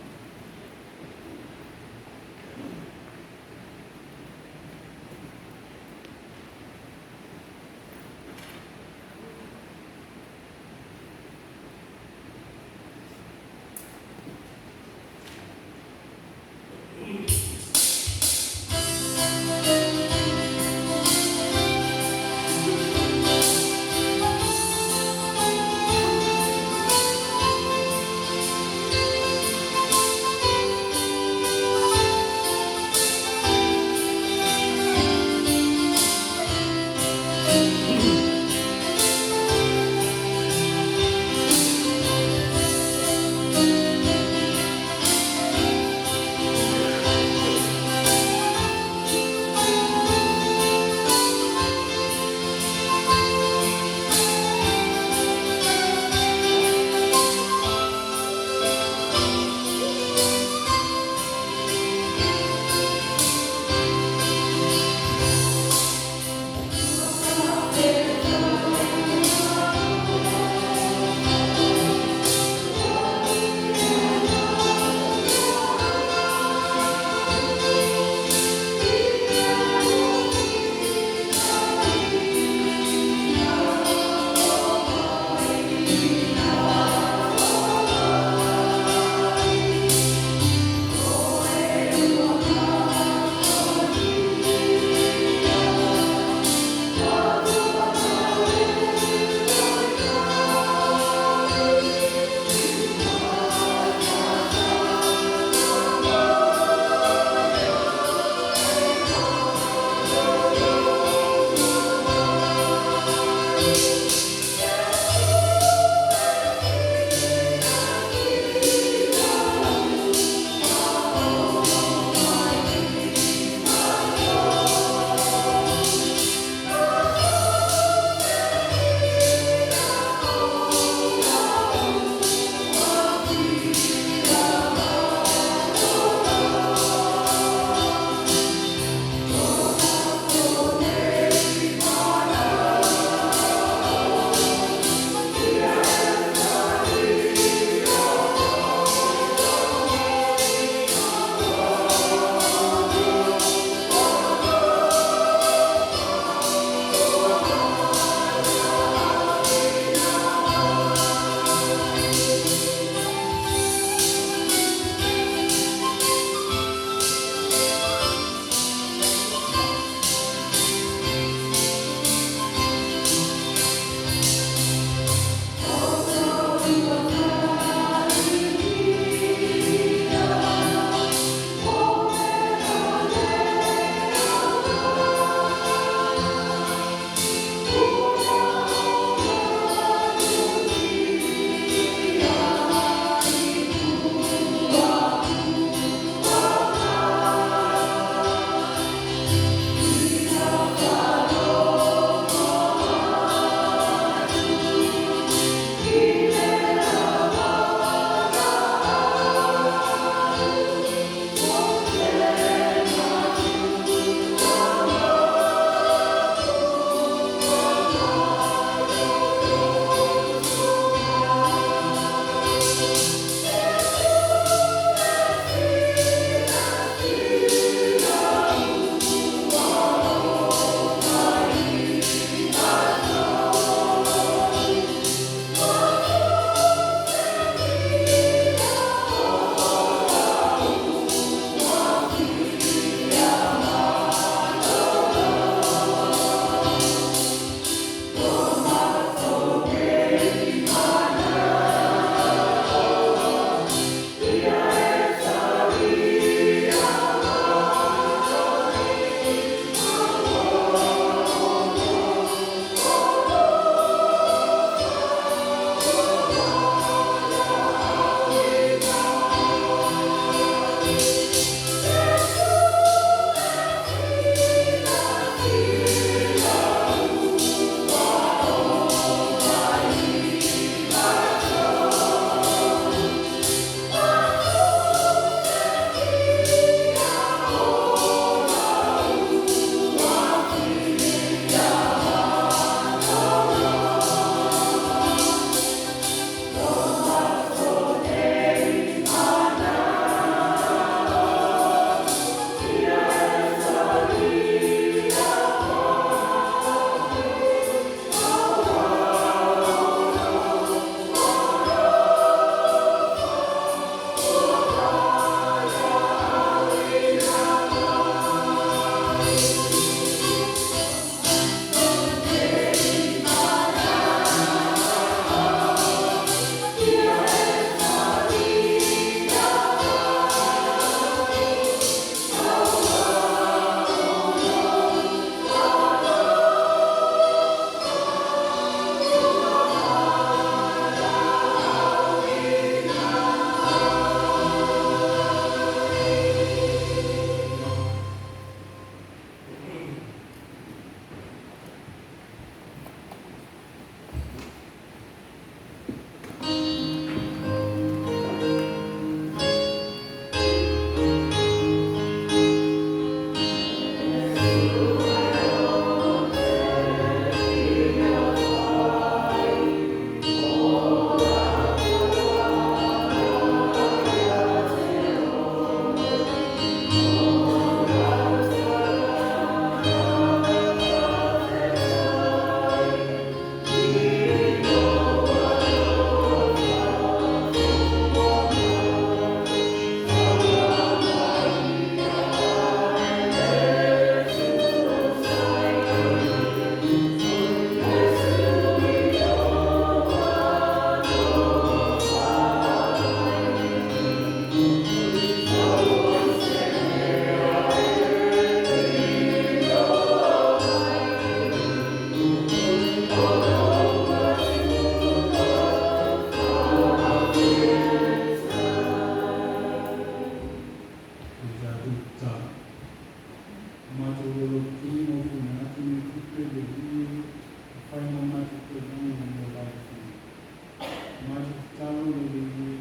Matou tatalo le Alii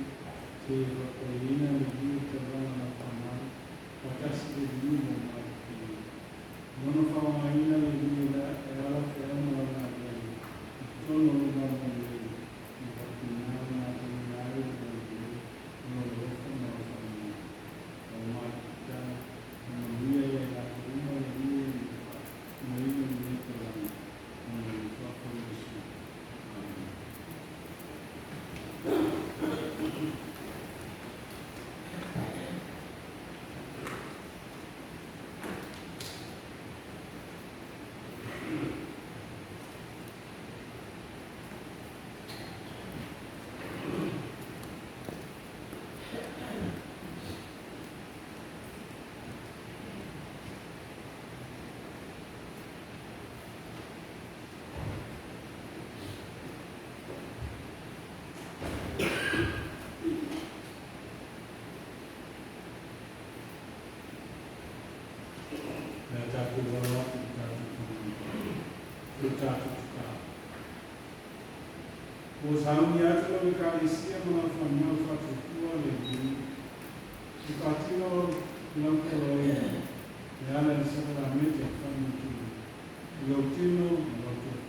se i faapaiina le Alii i taulaga lau fanau, faatasi le Alii ma o matou paia. Ona faaaogaina le Alii e ala feau ma lau galuega i totonu o lou malamalelei, e faapena ona atagia ai lou agalelei ma lou alofa ma lau faamanuia. A o matou tatalo, faamanuia ia i latou uma le Alii e faatinoina lenei taulaga, ona o le suafa o Iesu. Amene. Le a tatou alo atu i tatou tagata, i tatou tatalo. Ua sauni atu lau Ekalesia ma lau fanau faatuatua le Alii, e faatino lau poloaiga e ala i le sakaramete o le faamanatuina i lou tino ma lou toto.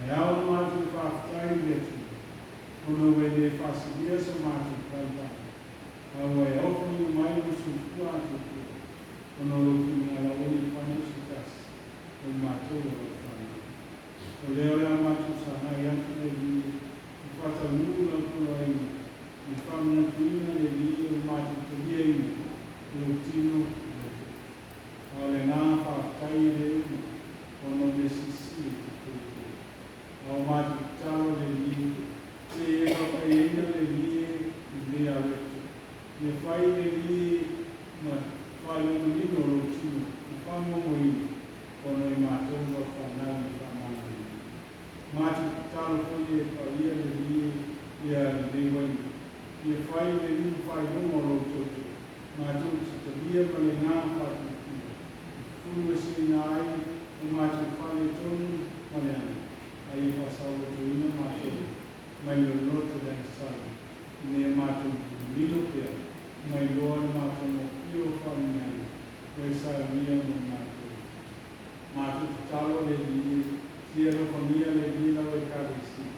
Ae ao ona matou faafetai i le Atua, ona ua e le faasilia so matou tautala, a ua e ofoina mai lou soifua atoatoa, ona o lou finagalo aua ne i fana se tasi o i matou o lau fanau. O lea o le a matou sagai atu le Alii e faataunuu lau poloaiga i le faamanatuina le Alii o le matou taliaina i lou tino ma lou toto. A o le agaga faafetai e le uma ona o mea silisili e te tautua. A o matou tatalo le Alii, se i e faapaiaina le Alii i lenei areto. Ia fai le Alii ma faailomanino o lou tino ma faamoemoeina ona i matou lau fanau i faamagaloina. Matou tatalo foi e paia le Alii ia lenei uaina. Ia fai le Alii ma faailoga o lou toto, matou te talia ma le agaga faatuatua, e fufulueseina ai o matou faaletonu ma le aga, a ia faasaolotoina matou mai le loto le agasala, ina ia matou lilo pea ma iloa le matagofie o faamanuiaga ua e saunia mo i matou. Matou tatalo le Alii, se i alofagia le Alii lau Ekalesia.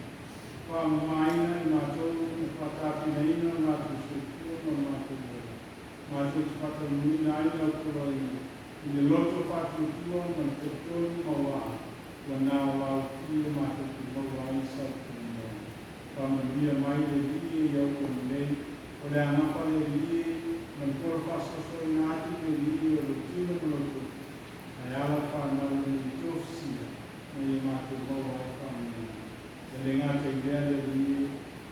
Faamamaina i matou ma faatapenaina o matou soifua ma o matou ola. Matou te faataunuuina ai lau poloaiga i le loto faatuatua ma le talitonu mauaha ua na o laufi e matou te maua ai sau faamanuiaga. Faamanuia mai le Alii i aoauli nei, o le a gafa le Alii ma le pola faasoasoaina atu le Alii o lou tino ma lou toto, ae ala fanau nei tofusia ma ia matou maua ai faamanuiaga. E le gata i lea le Alii,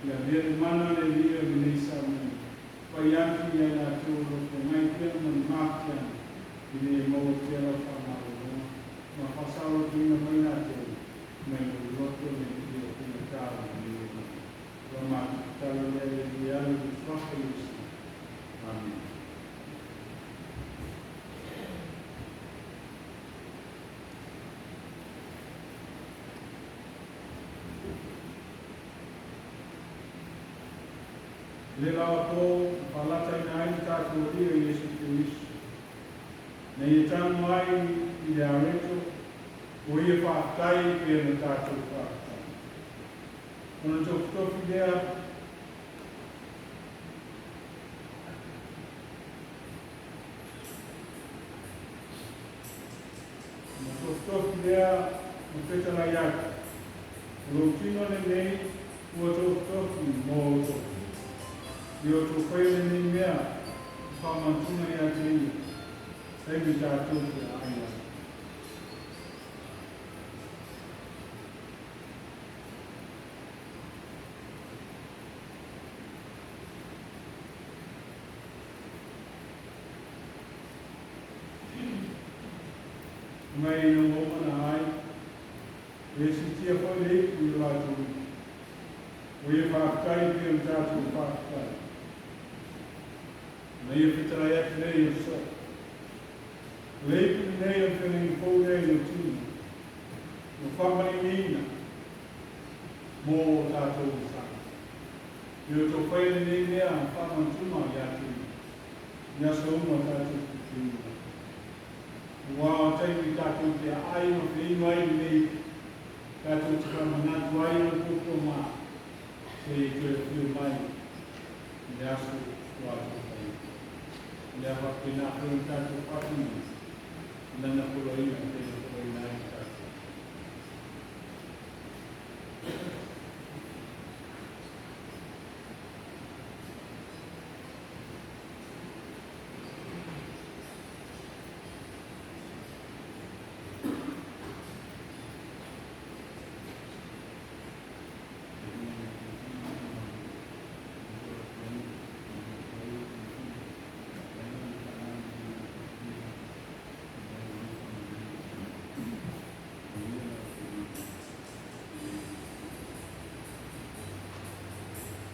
ia avea le mana le Alii o lenei sauniga, fai atu ia i latou o lo o feagai pea ma ni mafuaaga, ina ia maua pea lau faamalologa ma faasaolotoina mai latou mai lou loto le Alii o faigata o lenei olaga. Ua matou tatalo lea le Alii e ala i le suafa Iesu. Amene. Le lava po na faalataina ai le tatou Alii o Iesu Keriso, na ia tago ai i le areto, ua ia faafetai e pei ona tatou faafetai. Ona tofitofi lea Ona tofitofi lea ma fetalai atu, O lou tino lenei ua tofitofi mo outou. Ia outou faia lenei mea i faamanatuga ia te ia, taimi tatou te aai ai. Mai ina ua uma ona ai, e siitia foi le ipu i o latou ipu. Ua ia faafetai e pei ona tatou faafetai. Ona ia fetalai atu lea i aso. O le ipu lenei o le feagaiga fou lea i lou tino, ua faamalieina mō tatou masala. Ia outou faia lenei mea faamanatuga ia te ia, i aso uma tatou te feinu ai. Aua o taimi tatou te aai ma feinu ai lenei, tatou te faamanatu ai o le puapuaga seia toe afio mai i le aso ua atofaina. O le a faapena foi ona tatou faatinoina i lana poloaiga e pei ona poloaiina ai tatou.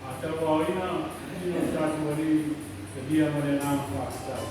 A tauaoina tino o tatou Alii, talia ma le agaga faafetai.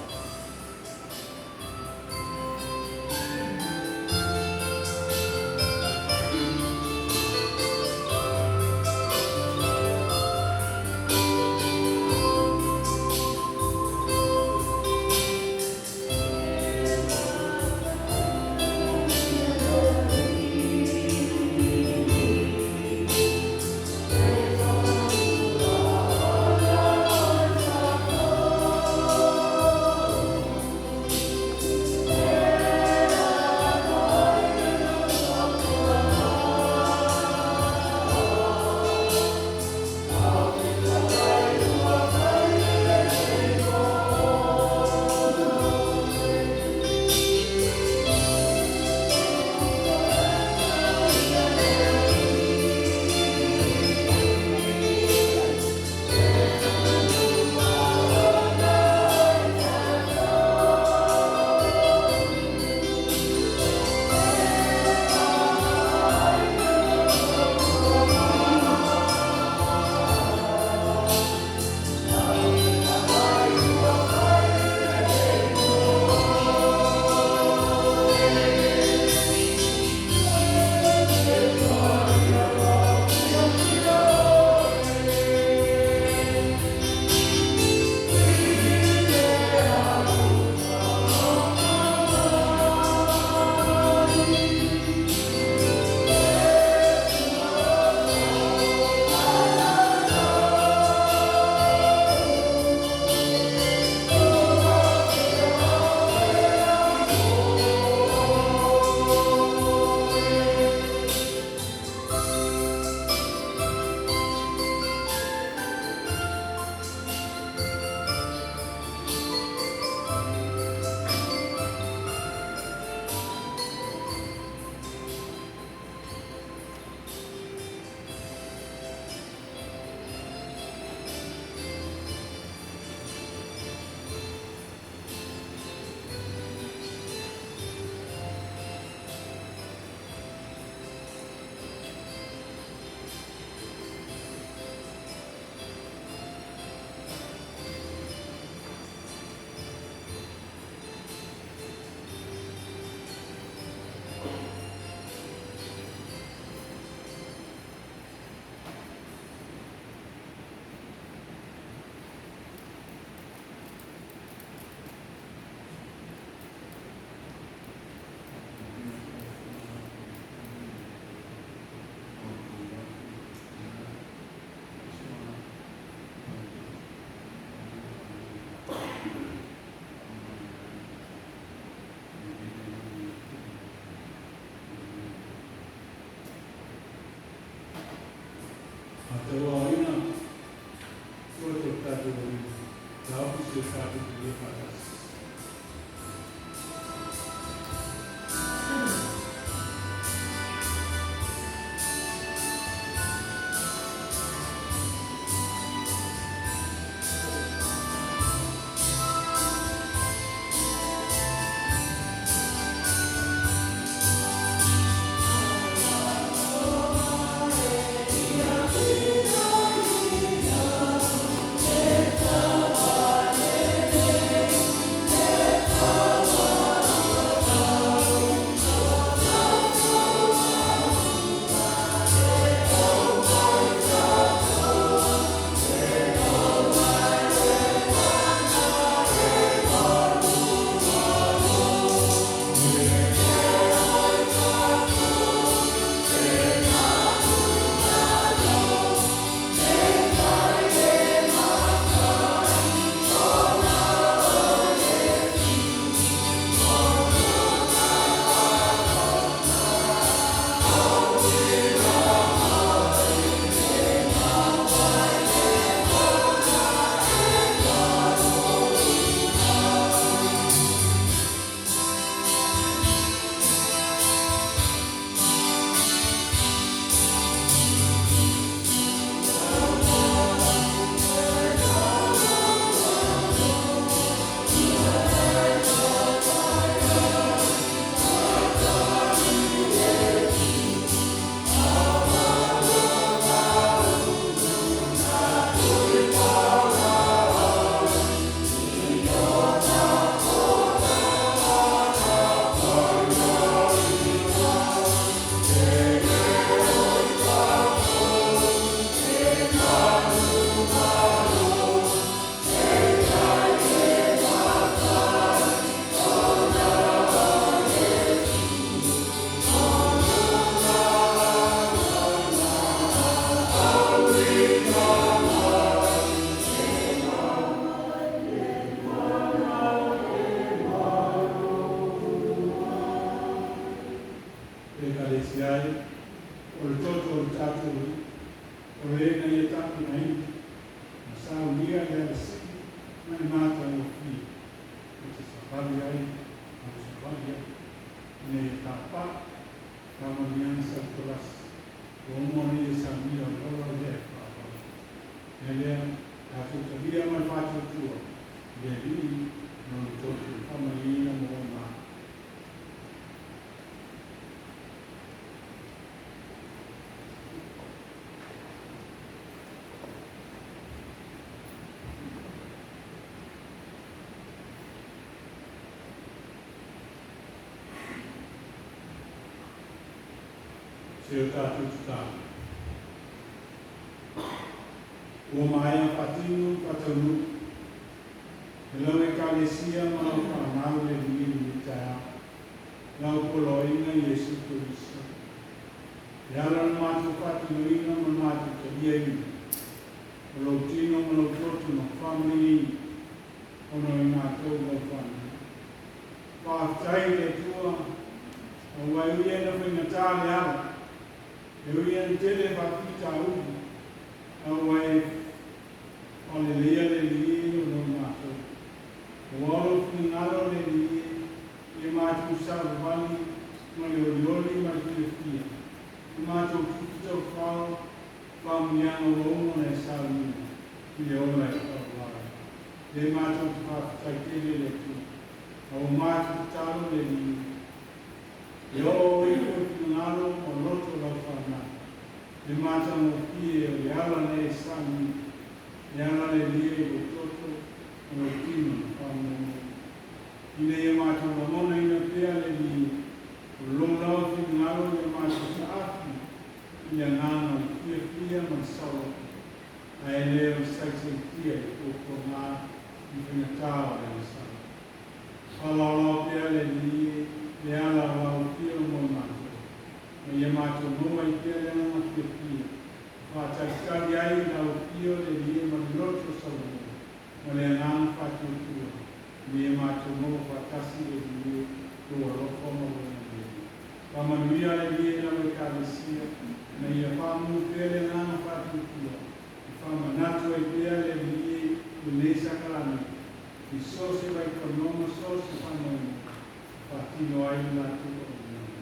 Mea lea, tatou talia ma le faatuatua i le Alii ma Lona toto e faamalieina ma ua matou. Se o tatou tatalo. Ua maea faatino ma faataunuu e lau Ekalesia ma lau fanau le Alii i lenei taeao, lau poloaiga Iesu Keriso. E ala i le matou faatinoina ma le matou taliaina o lou tino ma lou toto na faamalieina ona o i matou lau fanau. Faafetai i le Atua, aua e ui lava ina faigata le ala, e ui lava ina tele faafitauli, a ua e faaleleia le Alii ona o matou. Aua o lou finagalo le Alii ia matou savavali ma le olioli ma le fiafia, ia matou tupu taufao faamanuiaga ua uma ona e saunia i le ola e faavavau. Lea matou te faafetai tele i le Atua, a ua matou tatalo le Alii, e oo ifo i finagalo ma loto o lau fanau le matagofie o le ala na e saunia, le ala le Alii i lou toto ma lou tino na faamalieina. Ina ia matou lagonaina pea le Alii, o lou lava finagalo ia matou saafi i le agaga o le fiafia ma le saoloto, ae le o le saisaitia i fuafuaga ma faigata o le agasala. Faalaolao pea le Alii le ala o lau afio mo i matou, ma ia matou maua ai pea le agaga fiafia, e faatalitali ai i lau afio le Alii ma le loto saunoa ma le agaga faatuatua, ina ia matou maua faatasi le Alii lou alofa ma lou agalelei. Faamanuia le Alii i lau Ekalesia, ina ia faamumu pea le agaga faatuatua, e faamanatu ai pea le Alii lenei sakalamene, i so o se vaipanoa ma so o se faamoemoe e faatino ai le latou auaunaga,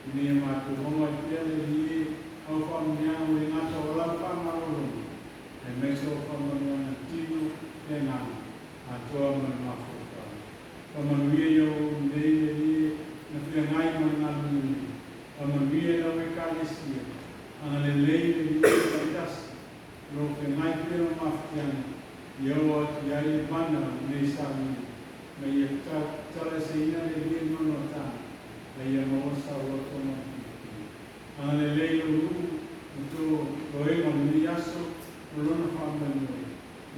ina ia matou maua ai pea le Alii au faamanuiaga ua le gata o lau faamalologa, aemaise o faamanuiaga tino le agaga, atoa ma le mafaufau. Faamanuia i au nei le Alii na feagai ma le galuega nei. Faamanuia i lau Ekalesia, agalelei le Alii taitasi o lo o feagai pea ma mafatiaga ia oo atu i ai le mana o lenei sauniga, ma ia talaeseina le Alii le manoataga, a ia maua saoloto ma le fiafia. Agalelei lou nuu ma toega o lenei aso ma lona faamoemoe,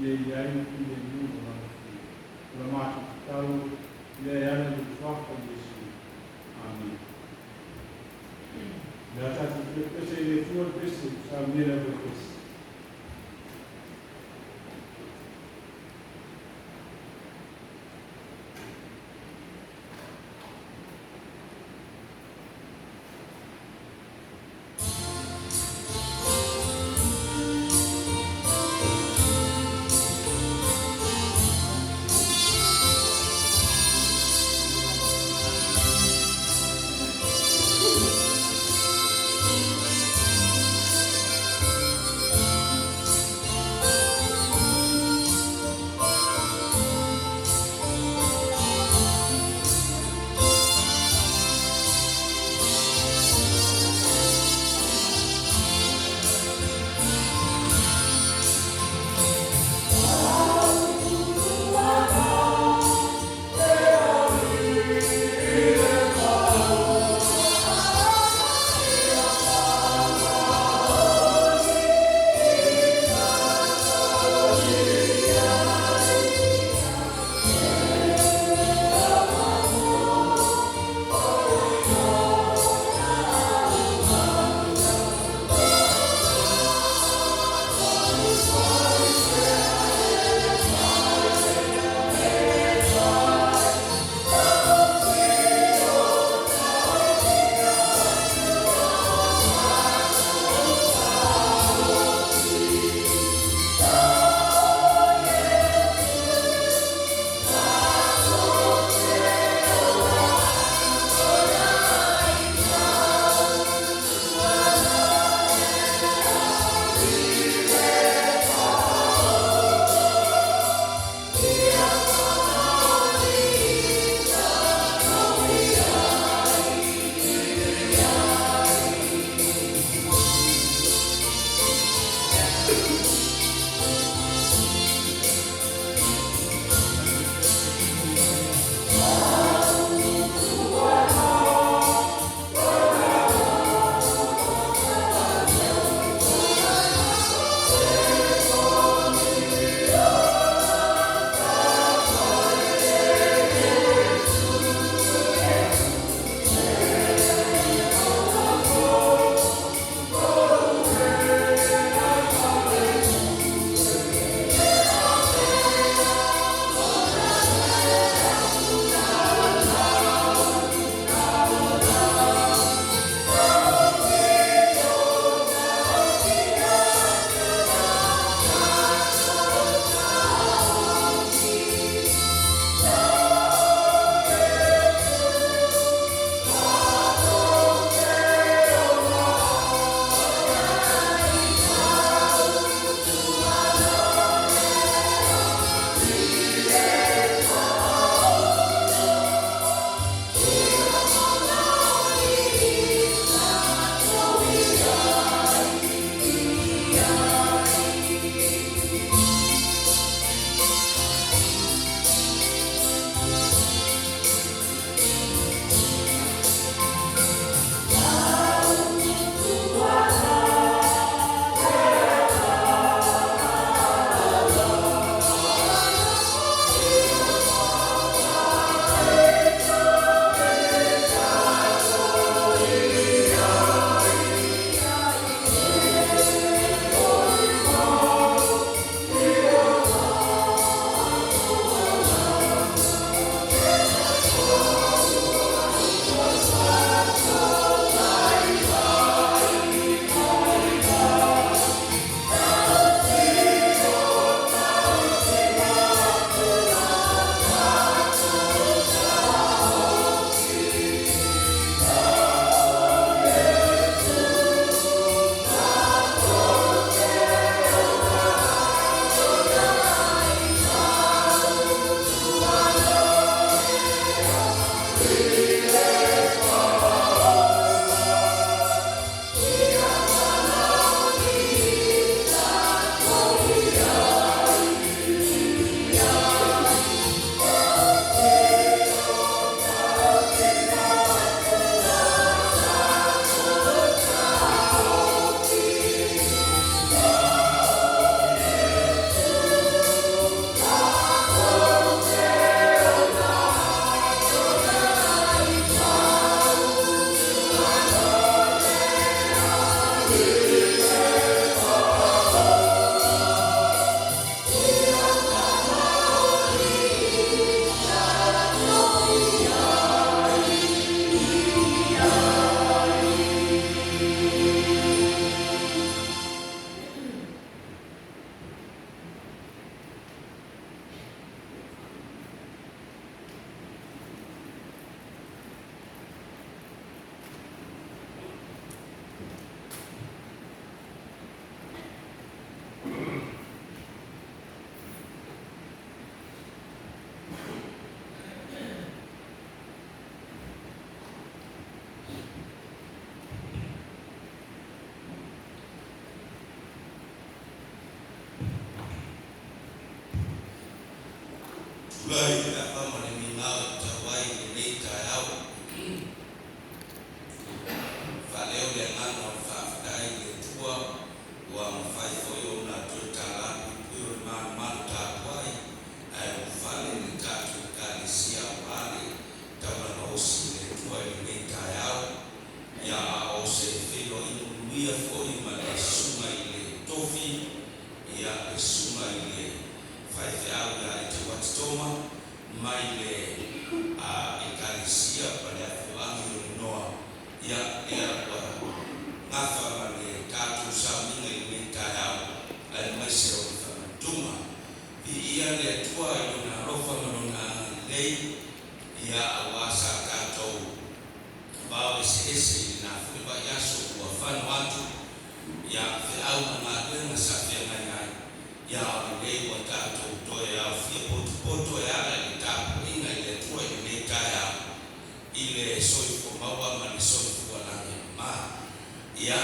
ia i ai le filemu o lau Afioga. O la matou tatalo lea e ala i le suafa o Iesu. Amene. O le a tatou toe pese i le Atua le pese ua saunia e le auefesi. Tulai i le ava ma le migao e tatau ai i lenei taeao. Faaleo le agaga o le faafetai i le Atua ua mafai foi ona toe tala puipui o le malumalu tapuai ae ulufale i le tatou Ekalesia aua le taulaga osi i le Atua i lenei taeao. Ia a o se feiloaiga manuia foi ma le Susuga i le Tofi, ia le Susuga i le Faifeau ia Eteuati Toma mai le Ekalesia ma le afioaga i Onenoa, ia lea ua gafa ma le tatou sauniga i lenei taeao aemaise o le faamanatuga. Viia le Atua i Lona alofa ma Lona agalelei, ia aua sa tatou vao eseese i lena foi vaiaso ua fano atu, ia feau ma galuega sa feagai ai, ia a o lenei ua tatou toe aofia potopoto e ala i le tapuaiga i le Atua i lenei taeao i le soifua maua ma le soifua lagi e mama. Ia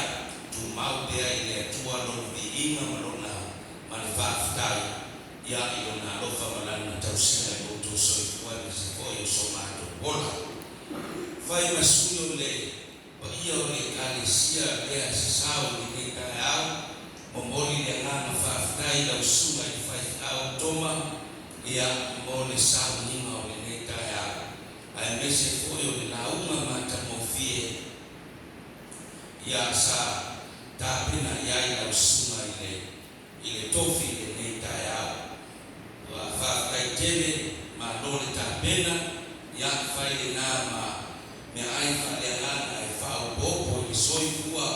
tumau pea i le Atua Lona viiga ma Lona ma le faafetai, ia i Lona alofa ma Lana tausiga i lo outou soifua aemaise foi o so matou ola. Fai ma sui o le paia o le Ekalesia lea e sasao i lenei taeao, momoli le agaga faafetai i lau Susuga i le Faifeau Toma, ia, mo le sauniga o lenei taeao, aemaise foi o le lauga matagofie, ia, sa tapena i ai lau Susuga i le i le tofi i lenei taeao. Ua faafetai tele, malo le tapena, ia fai lena ma meaai faaleagaga e faaopoopo i le soifua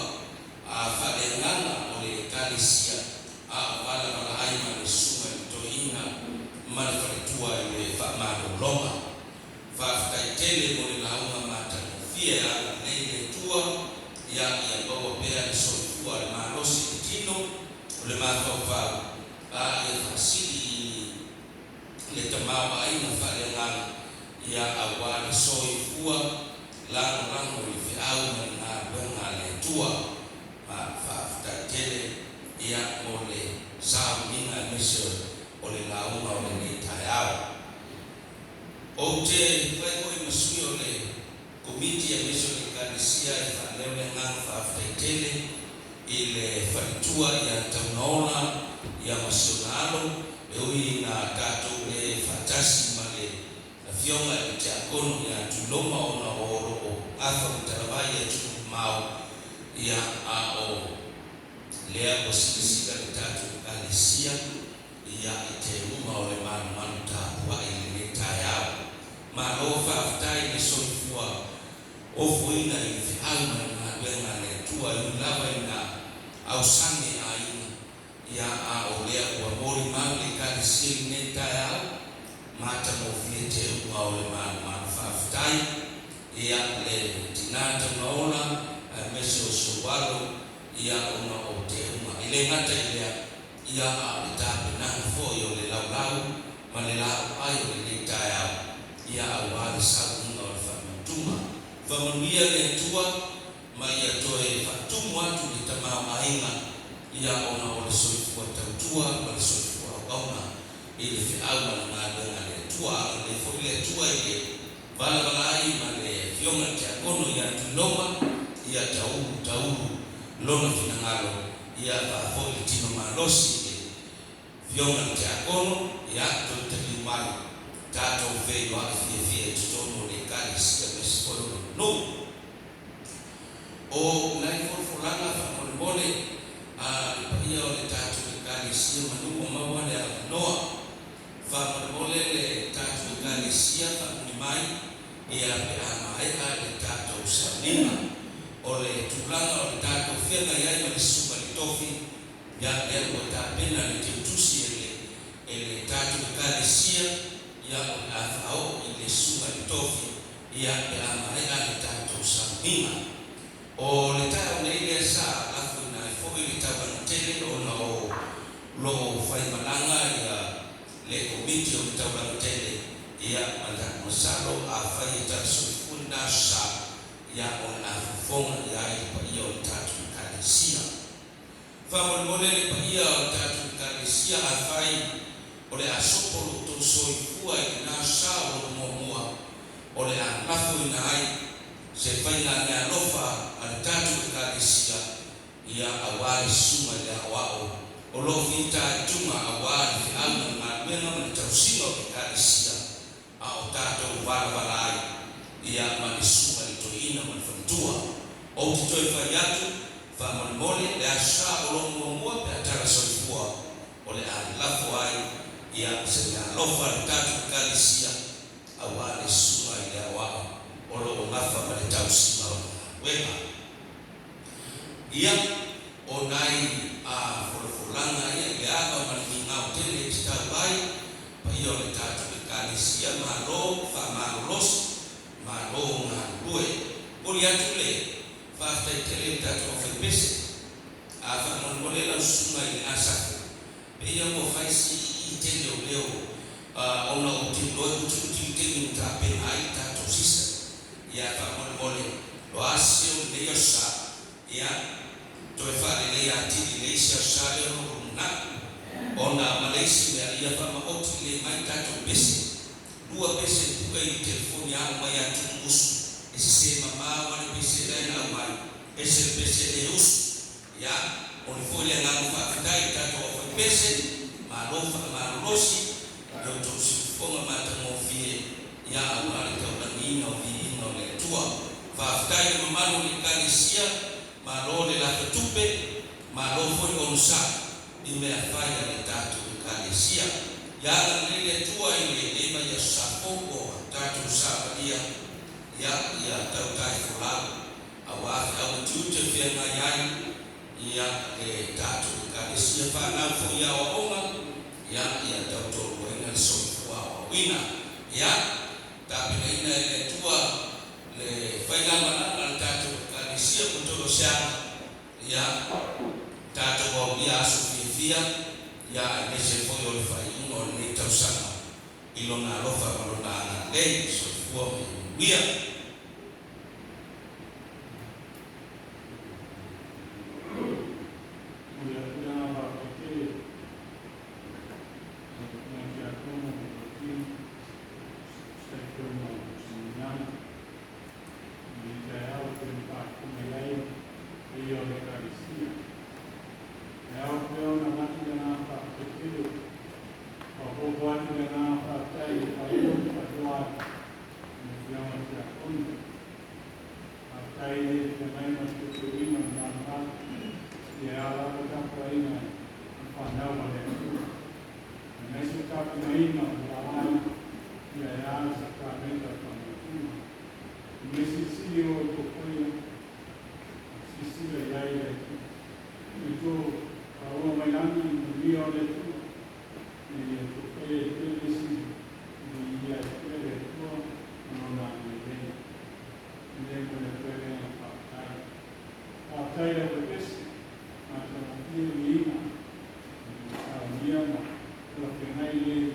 faaleagaga o le Ekalesia a o valavala ai ma le Susuga i le Toeaina ma le faletua i le faamalologa. Faafetai tele mo le lauga matagofie, agalelei le Atua ia ia maua pea le soifua le malosi i le tino o le mafaufau a ia faasili i le tamaoaiga faaleagaga ia aua le soifua lagolago i le feau ma le galuega a le Atua. Ma faafetai tele ia mo le sauniga aemaise o le lauga o lenei taeao. Ou te fai foi ma sui o le Komiti aemaise o le Ekalesia e faaleo le agaga faafetai tele i le faletua ia Taunaola ia ma si ona alo, e ui ina tatou le faatasi ma le Afioga i le Tiakono ia Tuiloma ona o lo o gafa ma talavai i atunuu mamao, ia a o lea ua silasila le tatou Ekalesia ia i te uma o le malumalu tapuai i lenei taeao. Malo faafetai i le soifua ofoina i le feau ma le galuega a le Atua e ui lava ina ausage aiga, ia a o lea ua molimau le Ekalesia i lenei taeao, matagofie te uma o le malumalu. Faafetai ia le tina Taunaola aemaise o si ou alo ia ona o te uma. E le gata i lea, ia a o le tapenaga foi o le laulau ma le laauai o lenei taeao, ia aua le sauniga o le faamanatuga. Faamanuia le Atua ma ia toe faatumu atu le tamaoaiga, ia ona o le soifua tautua ma le soifua auauna i le feau ma le galuega a le Atua. Agalelei foi le Atua i le valavala ai ma le Afioga i le Tiakono ia Tuiloma, ia taulu taulu lona finagalo, ia faafoi le tino malosi i le Afioga i le Tiakono, ia toe taliu mai tatou feiloai fiafia i totonu o le Ekalesia aemaise foi o le nuu. O nai folafolaga faamolemole a le paia o le tatou Ekalesia manu ua maua le avanoa. Faamolemole le tatou Ekalesia faamuli mai ia pe a maea le tatou sauniga. O le tulaga o le tatou feagai ai ma le Susuga i le Tofi, ia lea ua tapena le teutusi e le e le tatou Ekalesia, ia o le a faaoo i le Susuga i le Tofi ia pe a maea le tatou sauniga. O le taeao nei lea sa lafoina ai foi le taulaga tele ona o lo o faimalaga ia le Komiti o le Taulaga Tele ia ma le masalo afai e tala soifua lena aso sa ia o le a fofoga i ai le paia o le tatou Ekalesia. Faamolemole le paia o le tatou Ekalesia afai O le a sopo lo outou soifua i lena sa o lo o muamua o le a lafoina ai se faiga meaalofa a le tatou Ekalesia, ia, auā le susuga i le aoao o lo o fitaituga auā le feau ma le galuega ma le tausiga o le Ekalesia a o tatou valavala ai, ia, ma le susuga i le toeaina ma le faletua. Ou te toe fai atu, faamolemole, le Aso Sa o lo o muamua pe a tala soifua o le a lafo ai, ia, se meaalofa a le tatou Ekalesia auā le susuga i le aoao o lo o gafa ma le tausiga o le galuega. Ia, o nai a folafolaga ia i le ava ma le migao tele e tatau ai paia o le tatou Ekalesia. Malo faamalolosi, malo galulue. Momoli atu le faafetai tele i le tatou aufaipese. A faamolemole lau susuga i le Asafo, pei ua fai si ii tele o leo ona ou te iloa e utiuti le taimi na tapena ai le tatou system. Ia faamolemole, o a se o lenei Aso Sa, ia toe faaleleia atili i le isi Aso Sa lea o lo o lumanai ona ma le isi mea ia faamaoti lelei mai tatou pese. Lua pese pue i le telefoni a aumai atu usu e sese mamao a le pese la e aumai ese le pese le usu. Ia, momoli foi le agaga faafetai i le tatou aufaipese, malo faamalolosi i lo outou siufofoga matagofie, ia auā le taulagiina o viiga o le Atua. Faafetai i le mamalu o le Ekalesia, malo le lafatupe, malo foi le onosai i mea fai a le tatou Ekalesia. Ia agalelei le Atua i lenei vaiaso sa fou ua tatou savalia, ia, ia tautai folau auā feau ma tiute e feagai ai, ia, le tatou Ekalesia. Fanau foi i aoaoga, ia, ia tautoaluaina le soifua aoaoina. Ia tapenaina e le Atua le faigamalaga a le tatou Ekalesia ma toe o se aga, ia tatou aulia aso fiafia, ia aemaise foi o le faaiuga o lenei tausaga i Lona alofa ma Lona agalelei. Soifua ma ia manuia. Momoli atu le agaga faafetai tele i lau Afioga i le Tiakono Toetini tusa ai foi ma Simuniana i lenei taeao e pei ona faafofoga mai ai le paia o le Ekalesia. E ao pea ona avatu le agaga faafetai tele, faaopoopo atu le agaga faafetai i le faaiuga na faailoa atu e le Afioga i le Tiakono. Faafetai i le feagai ma le teuteuina o le malamalama, ia e ao lava le tapuaiga a fanau a le Atua. Aemaise le tapenaina o le laau, ia e a le sakaramenta o le faamautuga. O mea silisili o outou faia, silasila i ai le Atua. I outou faaoa mai lagi i manuia o le Atua, ina ia outou faia ai pea mea sili e viia ai pea le Atua ma Lona agalelei. O lea e momoli atu ai le agaga faafetai. Faafetai i le aufaipese, matagofie viiga, i saunia ma talafeagai lelei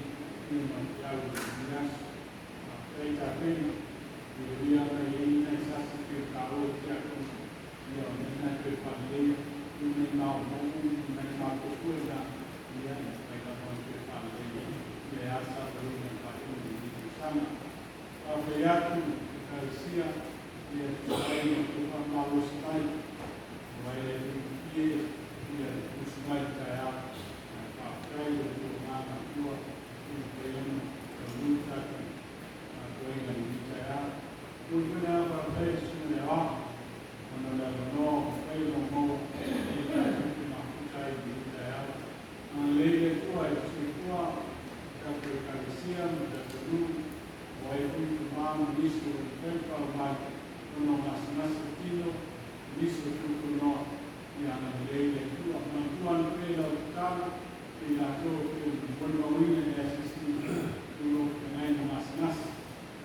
ma feau i lenei aso. Faafetai tapena, e ui lava e i ai nai sasi pei ona taua e le Tiakono, ia o mea na e toe faaleleia, i nai maumauga ma nai mapuepue na, ia e mafai lava ona toe faalelei, ia e a le savaliga i le faaiuga o lenei tausaga. Faafetai atu i le Ekalesia, ia e tusa ai ma le tou faamalosi mai, aua e le faigofie ia le usu mai i le taeao, ae faafetai i lo outou agaga matua ua mafai ona taunuu le tatou atoaina i lenei taeao. Momoli foi le agaga faafetai i le susuga i le aoao ona o le avanoa ua mafai ona maua e tatou te mafuta ai i lenei taeao. Agalelei le Atua i le soifua o le tatou Ekalesia ma le tatou nuu, o ai foi tama ma nisi o lo o mafai ona palu mai ona o gasegase o tino, nisi o tuatuanoa, ia agalelei le Atua. Manatua ane pea i lau tatalo ia i latou e pei ona molimauina i le asiasiga o lo o feagai ma gasegase,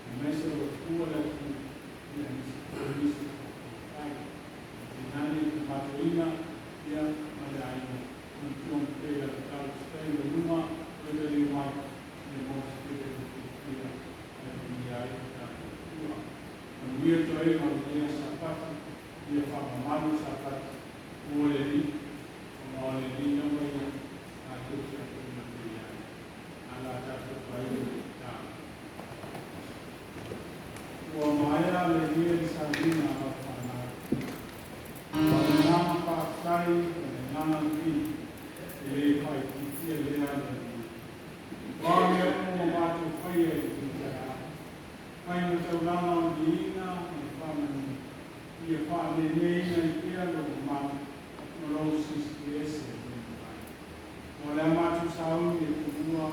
aemaise o lo o tuua le atunuu, ia aemaise foi nisi o tatou fai. Tainane le tama toeaina, ia, ma le aiga, manatua ane pea i lau tatalo se taimi o i luma o le taliu mai, ia maua se pele o fiafia e manuia ai lo tatou Atua. Manuia toega o lenei aso Sapati, ia faamamalu le Sapati mo le Alii, ona o le Alii lava ia tatou te atunuu pea ai. faalelia le sauniga a lau fanau. O le agaga faafetai ma le agaga pili, e le faaitiitia lea le Alii. O a mea uma ua matou faia i lenei taeao, mai le taulaga o le viiga ma le faamanu, ia faaneneina ai pea lou mamalu ma lou silisili ese e le mafai. Mo le a matou sauni e tumua,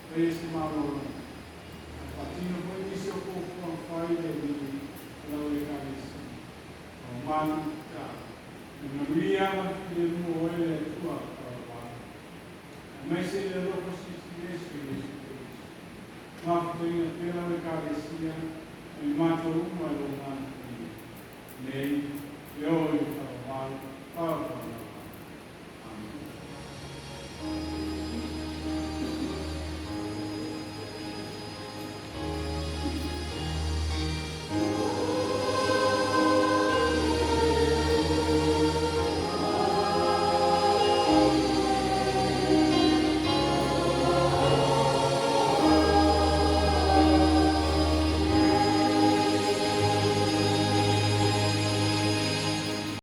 faia se malologa, ae faatino foi nisi o fuafuaga fai le Alii ma lau Ekalesia. O matou tatalo, ia manuia ma le filemu o oe le Atua faavavau, aemaise i le alofa silisili ese o Iesu Keriso. Mafutaina pea lau Ekalesia ma i matou uma e lou Agaga Paia, nei e oo i le faavavau, faavavau.